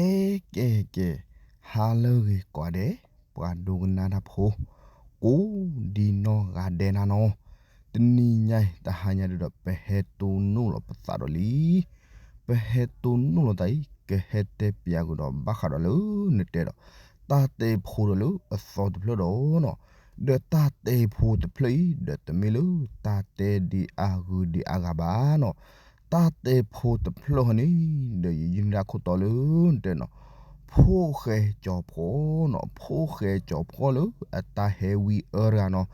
ကဲ ကဲ ကဲ, ဟါလၢအဂ့ၤကိးဂၤဒဲး, ပှၤဒိကနၣ်တၢ်ဖိ, ကိးဒံနီၢ်ဂၤဒဲးနၤနီၤ, တနံၤညါအံၤ တဟါညါဒုဒီး ပဟဲတိၢ်နီၣ်လီၤပသးဒီးလံ. ပဟဲတိၢ်နီၣ်လီၤသးအံၤ ကဟဲတဲပၠးဃုာ်ဒီးဘၣ်ဃးဒီးလၢနတဲဒီး တၢ်တဲဖိဒီးလၢအသီတဖျၢၣ်ဒီးနီၤ, ဒီးတၢ်တဲဖိတဖျၢၣ်အံၤ ဒီးတမ့ၢ်လၢတၢ်တဲဒ်အဂုၤဒ်အဂၤဘၣ်နီၤ. တၢ်တဲဖိတဖျၢၣ်ဟီန့ၣ် ဒီးယယုၢ်နဒၣ်ခိၣ်တီလၢနတဲနီၤ, ဖိၣ်ဃဲကၠီၤဖှီၣ်နီၤ, ဖိၣ်ဃဲကၠီၤဖှီၣ်လၢအတၢ်ဟဲဝံအၢတဂၤနီၤ,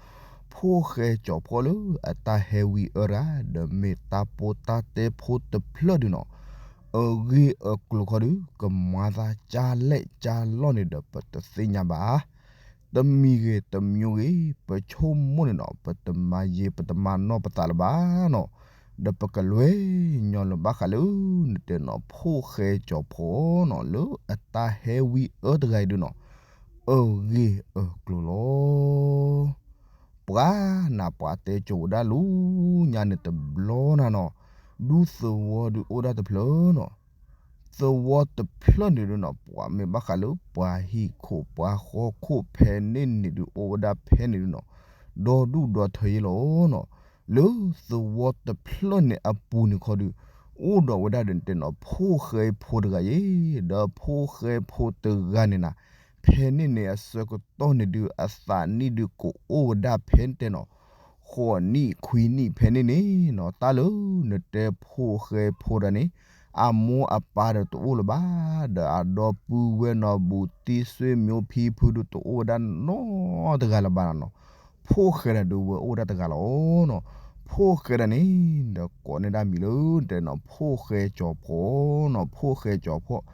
ဖိၣ်ဃဲကၠီၤဖှီၣ်လၢအတၢ်ဟဲဝံအၢတဂၤ ဒီးမ့ၢ်တၢ်ပိၢ်တၢ်တဲဖိတဖျၢၣ်ဒုနီၤ, အဂ့ၢ်အကျိၤခီဒု ကမၤသးကၢ်လဲၣ်ကၢ်လီၢ်န့ၣ်ဒီး ပတသ့ၣ်ညါဘၣ်. တမံၤဂ့ၤတမံၤဂ့ၤ ပဆိကမိၣ်န့ၣ်နီၤ ပတမၤယံာ်ပတမၤနီၢ်ပသးလၢၤဘၣ်နီၤ, ဒီးပကလဲၤညီလၢဘၣ်ဃးလၢနတဲနီၤ ဖိၣ်ဃဲကၠီၤဖှီၣ်နီၤ လၢအတၢ်ဟဲဝံအၢတဂၤအံၤဒုနီၤ, အဂ့ၢ်အကျိၤလီၤ. ပှၤနၤ ပှၤတဲကိၤဝဲဒၣ်လၢညါန့ၣ် တဘျီနၤနီၤ, ဒူသဝီဒုအိၣ်ဒၣ်တဖျၢၣ်နီၤ, သဝီတဖျၢၣ်န့ၣ်ဒုနီၤ ပှၤမ့ၢ်ဘၣ်ဃးလၢပှၤဟံၣ်ခိၣ်ပှၤဃီခိၣ် ဖဲန့ၣ်န့ၣ်ဒု အိၣ်ဝဲဒၣ်ဖဲန့ၣ်ဒုနီၤ, ဒီဒူၣ်ဒီထၢယ့လီၤနီၤ. လၢသဝီတဖျၢၣ်န့ၣ်အပူၤန့ၣ်ခီဒု အိၣ်ဒီးဝဲဒၣ်ဒီးနတဲနီၤ ဖိၣ်ဃဲဖိတဂၤယ့, ဒီးဖိၣ်ဃဲဖိတဂၤန့ၣ်နၤ, ဖဲန့ၣ်န့ၣ်အဆၢကတီၢ်န့ၣ်ဒု အသးနံၣ်ဒုကအိၣ်ဝဲဒၣ်ဖဲနတဲနီၤ ဃိးနံၣ်ခွံနံၣ်ဖဲန့ၣ်န့ၣ်နီၤ, တၢ်လၢနတဲဖိၣ်ဃဲဖိတဂၤန့ၣ် အမိၢ်အပၢ်ဒီးတအိၣ်လၢၤဘၣ်, ဒီးအဒီပုၢ်ဝဲၢ်နီၢ်ဘူးတံၢ် ဆွေမျိုး ဖံဖုဒု တအိၣ်ဝဲဒၣ်နီတဂၤလၢၤဘၣ်နၤနီၤ. ဖိၣ်ဃဲဒၣ်ဒုဝဲအိၣ်ဝဲဒၣ်တဂၤလီၤနီၤ. ဖိၣ်ဃဲဒၣ်န့ၣ် ဒီးကိးန့ၢ်ဒၣ်မံၤလၢတဲနီၤ ဖိၣ်ဃဲကၠီၤဖှီၣ်နီၤ, ဖိၣ်ဃဲကၠီၤဖှီၣ်,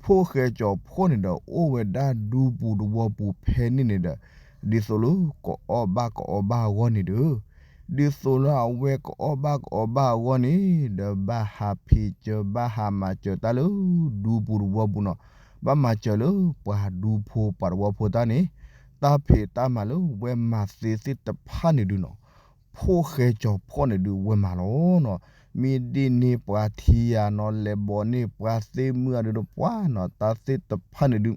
ဖိၣ်ဃဲကၠီၤဖှီၣ်န့ၣ်ဒီး အိၣ်ဝဲဒၣ်ဒူပူၤသဝီပူၤဖဲန့ၣ်န့ၣ်ဒီး ဒ်သိးလၢကအီၣ်ဘၣ်ကအီဘၣ်အဂီၢ်န့ၣ်ဒီး ဒ်သိးလၢအဝဲကအီၣ်ဘၣ်ကအီဘၣ်အဂီၢ်န့ၣ် ဒီးဘၣ်ဟးဖံးစၢၤ ဘၣ်ဟးမၤစၢၤတၢ်လၢဒူပူၤသဝီပူၤနီၤ, ဘၣ်မၤစၢၤလၢပှၤဒူဖိပှၤသဝီဖိတၢ်န့ၣ်, တၢ်ဖံးတၢ်မၤလၢဝဲမၤသ့သ့ၣ်တဖၣ်န့ၣ်ဒုနီၤ, ဖိၣ်ဃဲကၠီၤဖှီၣ်န့ၣ်ဒုဝဲမၤလီၤနီၤ. မ့ၢ်ဒ်န့ၢ်ပှၤထံယၤနီၤ, လဲၤဘီန့ၢ်ပှၤသ့ၣ်မုၢ်အဒုဒီး ပှၤနီၤ တၢ်သ့ၣ်တဖၣ်န့ၣ်ဒု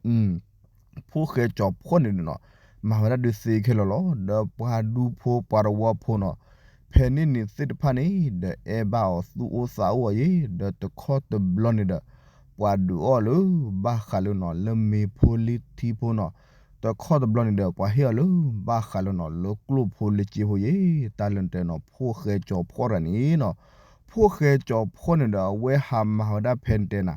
ဖိၣ်ဃဲကၠီၤဖှီၣ်န့ၣ်ဒုနီၤ, မၤဝဲဒၣ်ဒုးသ့ခဲလၢာ်လီၤ. ဒီးပှၤဒူဖိပှၤသဝီဖိနီၤ, ဖဲန့ၣ်န့ၣ်သ့ၣ်တဖၣ်န့ၣ် ဒီးအဲၣ်ဘၣ်အီၤ သူၣ်အိၣ်သးအိၣ်အီၤယ့ၤ, ဒီးတခီတဘျီန့ၣ်ဒီး ပှၤဒုးအီၣ်လၢဘၣ်ဃးလၢနီၤ လၢမ့ၤဖိလံထံဖိနီၤ, တခီတဘျီန့ၣ်ဒီး ပှၤဟ့ၣ်အီၤလၢဘၣ်ဃးလၢနီၤ လၢကျိၣ်ဖိလၢစ့ဖိယ့ၤ, တၢ်လၢနတဲနီၤ ဖိၣ်ဃဲကၠီၤဖှီၣ်တဂၤန့ၣ်နီၤ, ဖိၣ်ဃဲကၠီၤဖှီၣ်န့ၣ်ဒီး အဝဲဟးမၤဝဲဒၣ်ဖဲနတဲနၤ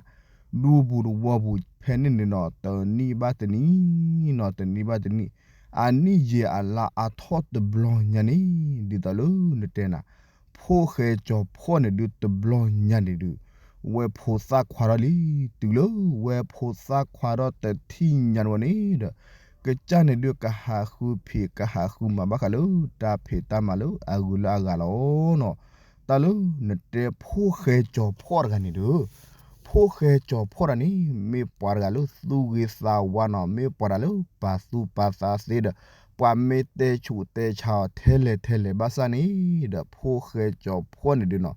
ဒူပူၤသဝီပူၤဖဲန့ၣ်န့ၣ်နီၤ, တနံၣ်ဘၣ်တနံၣ်နီၤ, တနံၣ်ဘၣ်တနံၣ်, အနံၣ်ယံာ်အလါအါထီၣ်တဘျီညါန့ၣ် ဒ်သိးလၢနတဲနၤ ဖိၣ်ဃဲကၠီၤဖှီၣ်န့ၣ်ဒုတဘျီညါန့ၣ်ဒု ဝဲဖိသၣ်ခွါထီၣ်လံ, တုၤလၢဝဲဖိသၣ်ခွါထီၣ်တထံၣ်ညါန့ၣ်ဝဲန့ၣ်ဒီး ကစၢ်န့ၣ်ဒုကဟးဃုဖံး ကဟးဃုမၤဘၣ်ဃးလၢတၢ်ဖံးတၢ်မၤလၢအဂုၤလၢအဂၤလီၤနီၤ. တၢ်လၢနတဲဖိၣ်ဃဲကၠီၤဖှီၣ်တဂၤန့ၣ်ဒီး ဖိၣ်ဃဲကၠီၤဖှီၣ်တဂၤန့ၣ် မ့ၢ်ပှၤတဂၤလၢသူၣ်ဂ့ၤသးဝါနီၤ, မ့ၢ်ပှၤတဂၤလၢပာ်သူၣ်ပာ်သးသ့ဒီး ပှၤမ့ၢ်တဲဆူးတဲဆါအီၤထဲလဲၣ်ထဲလဲၣ်ဘၣ်ဆၣ်န့ၣ်ဒီး ဖိၣ်ဃဲကၠီၤဖှီၣ်န့ၣ်ဒုနီၤ,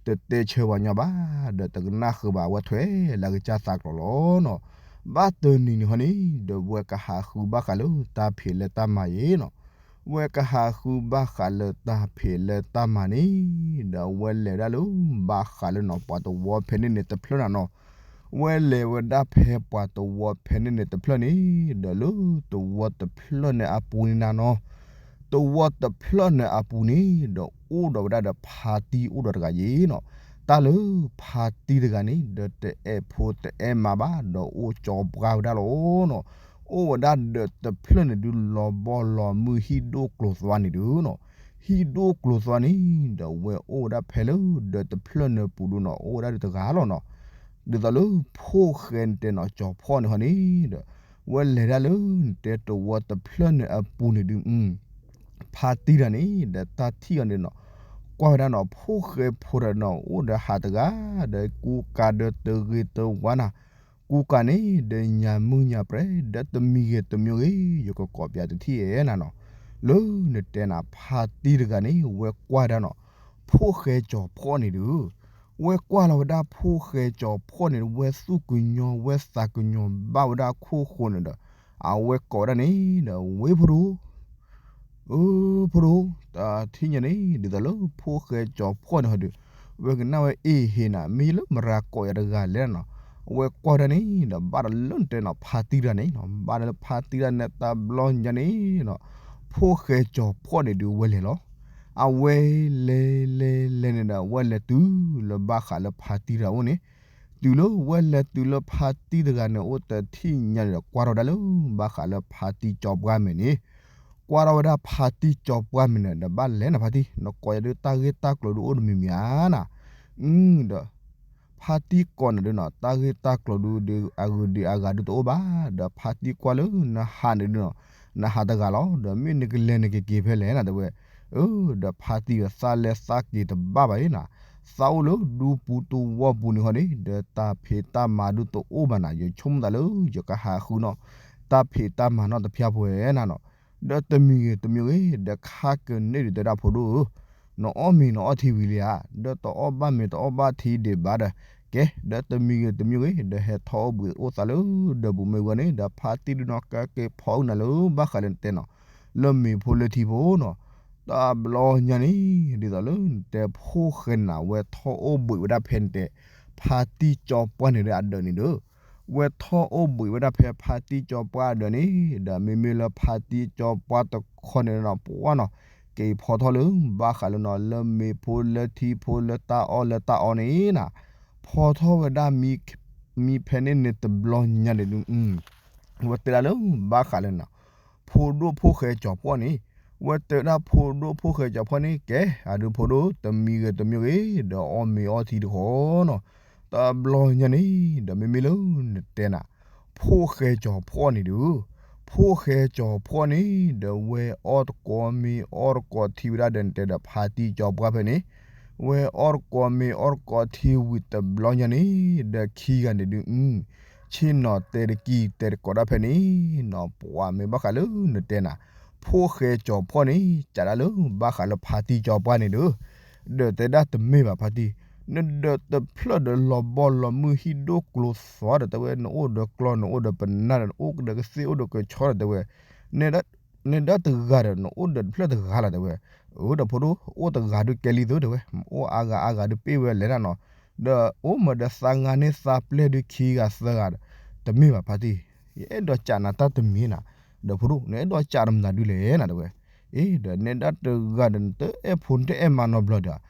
တတဲဆၢပှၤညီဘၣ်, ဒီးတကနၣ်ဃုာ်ဘၣ်အဝဲထွဲလၢအကစၢ်သးကျိၤလီၤနီၤ. ဘၣ်တနံၤန့ၣ်ဟီန့ၣ်ဒီး ဝဲကဟးဃုဘၣ်ဃးလၢတၢ်ဖံးလၢတၢ်မၤယ့ၤနီၤ. ဝဲကဟးဃုဘၣ်ဃးလၢတၢ်ဖံးလၢတၢ်မၤန့ၣ်ဒီး အဝဲလဲၤဒၣ်လၢဘၣ်ဃးလၢနီၤ ပှၤသဝီဖဲန့ၣ်န့ၣ်တဖျၢၣ်နၤနီၤ. ဝဲလဲၤဝဲဒၣ်ဖဲပှၤသဝီဖဲန့ၣ်န့ၣ်တဖျၢၣ်န့ၣ်ဒီး လၢသဝီတဖျၢၣ်န့ၣ်အပူၤန့ၣ်နၤနီၤ, သဝီတဖျၢၣ်န့ၣ်အပူၤန့ၣ်ဒီး အိၣ်ဒီးဝဲဒၣ်ဒီးဖါတံၢ်အိၣ်ဒီးတဂၤယ့ၤနီၤ. တၢ်လၢဖါတံၢ်တဂၤန့ၣ်ဒီး တအဲၣ်ဖိတအဲၣ်မါဘၣ် ဒီးအိၣ်ကၠီပှၢ်ဝဲဒၣ်လီၤနီၤ. အိၣ်ဝဲဒၣ်ဒီးတဖျၢၣ်န့ၣ်ဒု လီၤဘီလီၤမုၢ် ဟံၣ်ဒိၣ်ကျိၤသွါန့ၣ်ဒုနီၤ. ဟံၣ်ဒိၣ်ကျိၤသွါန့ၣ်ဒီး ဝဲအိၣ်ဝဲဒၣ်ဖဲလၢဒီးတဖျၢၣ်န့ၣ်ပူၤဒုနီၤ အိၣ်ဝဲဒၣ်ဒုတဂၤလီၤနီၤ. ဒ်သိးလၢဖိၣ်ဃဲနတဲနီၤ ကၠီၤဖှီၣ်န့ၣ်ဟီန့ၣ်ဒီး ဝဲလဲၤဒၣ်လၢနတဲသဝီတဖျၢၣ်န့ၣ်အပူၤန့ၣ်ဒု ဖါတံၢ်တဂၤန့ၣ်ဒီး တၢ်ထံၣ်အီၤန့ၣ်နီၤ, ကွၢ်ဝဲဒၣ်နီၤ ဖိၣ်ဃဲဖိတဂၤနီၤ အိၣ်ဒီးဟးတဂၤ ဒီးကူကၤဒီးတဂ့ၤတဝါနၤ, ကူကၤန့ၣ်ဒီးညါမုၢ်ညါပြဲၤ ဒီးတမံၤဂ့ၤတမံၤဂ့ၤ ယကကိးပၠးတထံၣ်အဲၣ်နၤနီၤ. လၢနတဲနၤ ဖါတံၢ်တဂၤန့ၣ် ဝဲကွၢ်ဒၣ်နီၤ ဖိၣ်ဃဲကၠီၤဖှီၣ်န့ၣ်ဒု ဝဲကွၢ်လီၤဝဲဒၣ်ဖိၣ်ဃဲကၠီၤဖှီၣ်န့ၣ် ဝဲသူၣ်ကညီၤ ဝဲသးကညီၤဘၣ်ဝဲဒၣ်ခိၣ်ဃိန့ၣ်ဒီး အဝဲကိးဝဲဒၣ်န့ၣ်ဒီး ဝ့ၢ်ဖိဒိၣ် အၢ ဖိဒိၣ် တထံၣ်ညါန့ၣ် ဒ်သိးလၢဖိၣ်ဃဲကၠီၤဖှီၣ်န့ၣ်ဟီဒီး ဝဲကနၣ်ဝဲအ့ၣ်ဟ့ၣ်နၤ မ့ၢ်လၢမရၤကိးယၤတဂၤလဲၣ်နီၤ, အဝဲကွၢ်ဝဲဒၣ်န့ၣ်ဒီး ဘၣ်ဒီးလၢနတဲနီၤ ဖါတံၢ်တဂၤန့ၣ်နီၤ, ဘၣ်ဒီးလၢဖါတံၢ်တဂၤန့ၣ် တဘျီညါန့ၣ်နီၤ ဖိၣ်ဃဲကၠီၤဖှီၣ်န့ၣ်ဒုးဝဲလဲၤလီၤ. အဝဲလဲၤလဲၤလဲၤန့ၣ်ဒီး ဝဲလဲၤတုၤလၢဘၣ်ဃးလၢဖါတံၢ်တဂၤအိၣ်န့ၣ်, တုၤလၢဝဲလဲၤတုၤလၢဖါတံၢ်တဂၤန့ၣ်အိၣ်တထံၣ်ညါန့ၣ်ဒီး ကွၢ်ထီၣ်ဝဲဒၣ်လၢ ဘၣ်ဃးလၢဖါတံၢ်ကၠီၤပှၢ်မဲာ်န့ၣ်, ကွၢ်ထီၣ်ဝဲဒၣ်ဖါတံၢ်ကၠီၤပှၢ်မဲာ်န့ၣ်ဒီး ဘၣ်လဲၤနၤဖါတံၢ် နကိးယၤဒုးတၢ်ဂ့ၢ်တၢ်ကျိၤဒုးအိၣ်တမံၤမံၤဧါနၤ, ဒီး ဖါတံၢ်ကိးနၤဒုးနီၤ တၢ်ဂ့ၢ်တၢ်ကျိၤဒုး ဒုးအဂုၤဒုးအဂၤဒုးတအိၣ်ဘၣ်, ဒီးဖါတံၢ်ကွၢ်လၢနဟးန့ၣ်ဒုးနီၤ နဟးတဂၤလီၤ, ဒီးမ့ၢ်နကလဲၤနကက့ၤဖဲလဲၣ်နၤတဲဝဲ, အၢ ဒီးဖါတံၢ်ဒီးသးလဲၤသးက့ၤတဘၣ်ဘၣ်အံၤနၤ, သးအိၣ်လၢဒူပူၤတဝီပူၤန့ၣ်ဟီန့ၣ် ဒီးတၢ်ဖံးတၢ်မၤဒုးတအိၣ်ဘၣ်နၤ, ယဆိကမိၣ်သးလၢ ယကဟးဃုနီၤ တၢ်ဖံးတၢ်မၤနီတဖၠၣ်ပှဲၤနၤနီၤ, ဒီးတမံၤဂ့ၤတမံၤဂ့ၤ ဒီးခါကန့ၢ်ဒုးတဲဒၣ်ဖိဒိၣ်ဧၢ နအီၣ်မ့ၤနအီထံဝံၤလံဧါ, ဒီးတအီၣ်ဘၣ်မ့ၤတအီၣ်ဘၣ်ထံဒံးဘၣ်ဒီး, ကဲ ဒီးတမံၤဂ့ၤတမံၤဂ့ၤ ဒီးဟဲထီၣ်အိၣ်ဘှံးအိၣ်သးလၢဒၢးပူၤမ့ၢ်ဝဲန့ၣ် ဒီးဖါတံၢ်ဒုးနီၤ ကက့ၤဖီအုၣ်နၤလၢဘၣ်ဃးလၢနတဲနီၤ, လၢမ့ၤဖိလၢထံဖိနီၤ, တဘျီညါန့ၣ် ဒ်သိးလၢနတဲဖိၣ်ဃဲန့ၣ် ဝဲထီၣ်အိၣ်ဘှံးဝဲဒၣ်ဖဲနတဲ ဖါတံၢ်ကၠီၤပှၢ်န့ၣ်ဒီးအဒၢးန့ၣ်ဒီး ဝဲထီၣ်အိၣ်ဘှံးဝဲဒၣ်ဖဲဖါတံၢ်ကၠီၤပှၢ်အဒၢးန့ၣ် ဒီးမ့မ့ၢ်လၢဖါတံၢ်ကၠီၤပှၢ်တခီန့ၣ်နီၤ ပှၢ်နီၤ က့ၤဖီထီၣ်လၢ ဘၣ်ဃးလၢနီၤ လၢမ့ၤဖိလၢထံဖိလၢတၢ်အီၣ်လၢတၢ်အီန့ၣ်နၤ, ဖီထီၣ်ဝဲဒၣ် မံဖဲန့ၣ်န့ၣ်တဘျီညါန့ၣ်ဒုး ဝဲတဲဒၣ်လၢ ဘၣ်ဃးလၢနီၤ ဖိဒိၣ်ဖိၣ်ဃဲကၠီၤဖှီၣ်န့ၣ်, ဝဲတဲဝဲဒၣ်ဖိဒိၣ်ဖိၣ်ဃဲကၠီၤဖှီၣ်န့ၣ် ကဲ အဒုးဖိဒိၣ် တမံၤဂ့ၤတမံၤဂ့ၤ ဒီးအီၣ်မ့ၤအီထံတဃီနီၤ, တဘျီညါန့ၣ် ဒီးမ့မ့ၢ်လၢနတဲနၤ ဖိၣ်ဃဲကၠီၤဖှီၣ်န့ၣ်ဒုး, ဖိၣ်ဃဲကၠီၤဖှီၣ်န့ၣ် ဒီးဝဲအီၣ်တကိးမ့ၤအီၣ်တကိးထံဝဲဒၣ်ဒီးနတဲဒီးဖါတံၢ်ကၠီၤပှၢ်ဖဲန့ၣ်, ဝဲအီၣ်တကိးမ့ၤအီၣ်တကိးထံဝံၤတဘျီညါန့ၣ် ဒီးခံဂၤန့ၣ်ဒုး ဆ့ၣ်နီၤတဲတကံၢ်တဲတကိးဒၣ်ဖဲန့ၣ်နီၤ ပှၤမ့ၢ်ဘၣ်ဃးလၢနတဲနၤ ဖိၣ်ဃဲကၠီၤဖှီၣ်န့ၣ် ကးဒၣ်လၢဘၣ်ဃးလၢဖါတံၢ်ကၠီၤပှၢ်န့ၣ်ဒီး, ဒီးတဲဒၣ်တမ့ၢ်ဘၣ်ဖါတံၢ်, နဒီးတဖျၢၣ်ဒီးလီၤဘီလီၤမုၢ်ဟံၣ်ဒိၣ်ကျိၤသွီဒီးတဲဝဲ နအိၣ်ဒီးကျီၢ် နအိၣ်ဒီးပနၢ်ဒီး နအိၣ်ဒီးကသ့ၣ်အိၣ်ဒီးကဆီဒီးတဲဝဲ, န နဒီးတဂၤဒီး နအိၣ်ဒီးတဖျၢၣ်တဂၤလီၤတဲဝဲ, အိၣ်ဒီးဖိဒိၣ် အိၣ်တဂၤဒုးကဲလံသုတဲဝဲ, အိၣ်အါဂၤအါဂၤဒုးပ့ၢ်ဝဲလဲၣ်နၤနီၤ, ဒီးအိၣ်မးဒီးသးငါန့ၢ်သးပျဲၢ်ဒုးခံဂၤသၢဂၤဒီး, တမ့ၢ်ဘၣ်ဖါတံၢ်, ယအဲၣ်ဒိးကးနၤတၢ်တမံၤနၤ, ဒီးဖိဒိၣ် နအဲၣ်ဒိးကးနမနုၤဒုးလဲၣ်နၤတဲဝဲ, အ့ ဒီးနဲဒၣ်တဂၤဒီး နတအဲၣ်ဖိနတအဲၣ်မါနီတဘျီဒီး,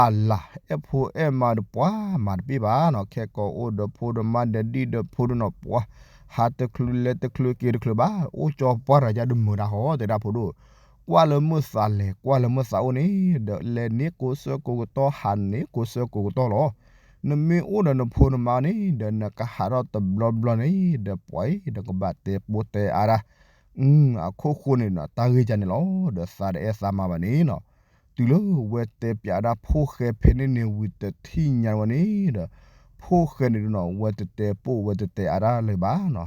အလၤ အဲၣ်ဖိအဲၣ်မါဒီးပှၤမၤတပ့ၢ်ဘၣ်နီၤ, ခဲကိးအိၣ်ဒီးဖိဒီးမါဒီးဒံၣ်ဒီးဖိဒီးနီၤ ပှၤ ဟးတချုးလဲၤတချုးက့ၤတချုးဘၣ်, အိၣ်ကၠီၤပှၢ်တဂၤယါဒုးမုာ်ဒၣ်ဟီ တဲဒၣ်ဖိဒိၣ်, ကွၢ်လၢမုၢ်သးလဲၤ ကွၢ်လၢမုၢ်သးအိၣ်န့ၣ် ဒီးလဲၤန့ၢ်ကိးဆၢကိးကတီၢ် ဟးန့ၢ်ကိးဆၢကိးကတီၢ်လီၤ. နမ့ၢ်အိၣ်ဒီးနဖိနမါန့ၣ် ဒီးနကဟးထီၣ်တဘျီဘျီန့ၣ် ဒီးပှၤအံၤ ဒီးကဘၣ်တဲပိတဲအါဒၣ် အခိၣ်ဃိန့ၣ်နီၤ တၢ်ဂ့ၢ်ကန့ၣ်လီၤ. ဒီးသးတအဲၣ်သးမါဘၣ်န့ၣ်နီၤ, တုၤလၢဝဲတဲပၠးဒၣ်ဖိၣ်ဃဲဖဲန့ၣ်န့ၣ် ဝံၤတထံၣ်ညါဝဲန့ၣ်ဒီး ဖိၣ်ဃဲန့ၣ်ဒုးနီၤ ဝဲတတဲပိၢ်ဝဲတတဲအါဒၣ်လၢၤဘၣ်နီၤ,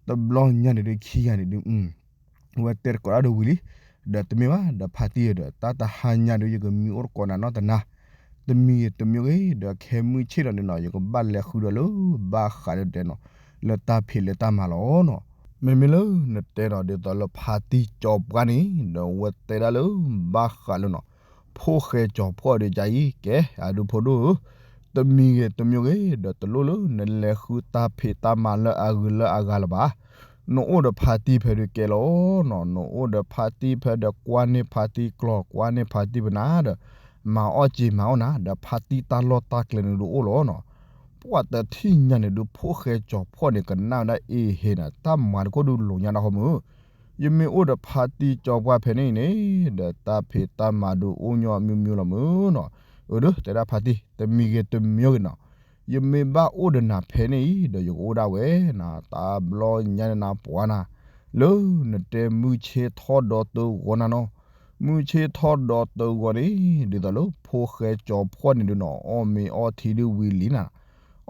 တဘျီညါန့ၣ်ဒုးခံဂၤန့ၣ်ဒုး ဝဲတဲတကိးဒၣ်ဒီးဝံၤလံ, ဒီးတမ့ၢ်ဘၣ် ဒီးဖါတံၢ်ဒီး တၢ်တဟါညါဒီး ယကမံအိၣ်တကိးနၤနီတနၤ, တမံၤဂ့ၤတမံၤဂ့ၤ ဒီးခဲမုၢ်ဆ့ၣ်ဒီးန့ၣ်နီၤ ယကဘၣ်လဲၤဃုဒီးလၢ ဘၣ်ဃးဒီးတဲနီၤ လၢတၢ်ဖံးလၢတၢ်မၤလီၤနီၤ. မ့မ့ၢ်လၢနတဲနီၤ ဒ်သိးလၢဖါတံၢ်ကၠီၤပှၢ်န့ၣ် ဒီးဝဲတဲဒၣ်လၢ ဘၣ်ဃးလၢနီၤ ဖိၣ်ဃဲကၠီၤဖှီၣ်ဒီးကါအံၤ ကဲ အဒုးဖိဒိၣ်ဧၢ, တမံၤဂ့ၤတမံၤဂ့ၤ ဒီးတလိၣ်လၢနလဲၤဃုတၢ်ဖံးတၢ်မၤလၢအဂုၤလၢအဂၤလၢၤဘၣ်. နအိၣ်ဒီးဖါတံၢ်ဖဲဒုးကဲလီၤနီၤ, နအိၣ်ဒီးဖါတံၢ်ဖဲဒီးကွၢ်န့ၢ်ဖါတံၢ်ကျီၢ် ကွၢ်န့ၢ်ဖါတံၢ်ပနၢ်ဒီး မၤအီၣ်က့ၤမၤအီၣ်နၤ ဒီးဖါတံၢ်တၢ်လီၢ်တၢ်ကျဲန့ၣ်ဒုးအိၣ်လီၤနီၤ. ပှၤတထံၣ်ညါန့ၣ်ဒုး ဖိၣ်ဃဲကၠီၤဖှီၣ်န့ၣ် ကနၣ်ဝဲဒၣ်အ့ဟ့ၣ်နၤ တၢ်မၤတခိၣ်ဒုးလိာ်ညါဒၣ်ဃီမုၢ်, ယမ့ၢ်အိၣ်ဒီးဖါတံၢ်ကၠီၤပှၢ်ဖဲန့ၣ်အံၤန့ၣ် ဒီးတၢ်ဖံးတၢ်မၤဒုးအိၣ်ညီမံၤမံၤလီၤမုၢ်နီၤ. အၢ ဒီးတဲဒၣ်ဖါတံၢ် တမံၤဂ့ၤတမံၤဂ့ၤနီၤ, ယမ့ၢ်ဘၣ်အိၣ်ဒီးနၤဖဲန့ၣ်အံၤ ဒီးယကအိၣ်ဒၣ်ဝဲနၤ တဘျီညါန့ၣ်နၤပှၤနၤ, လၢနတဲမုၢ်ဆ့ၣ်ထီၣ်ဒီးတဂီၤနၤနီၤ, မုၢ်ဆ့ၣ်ထီၣ်ဒီးတဂီၤန့ၣ် ဒ်သိးလၢဖိၣ်ဃဲကၠီၤဖှီၣ်န့ၣ်ဒုးနီၤ အီၣ်မ့ၤအီထံဒုးဝံၤလံနၤ,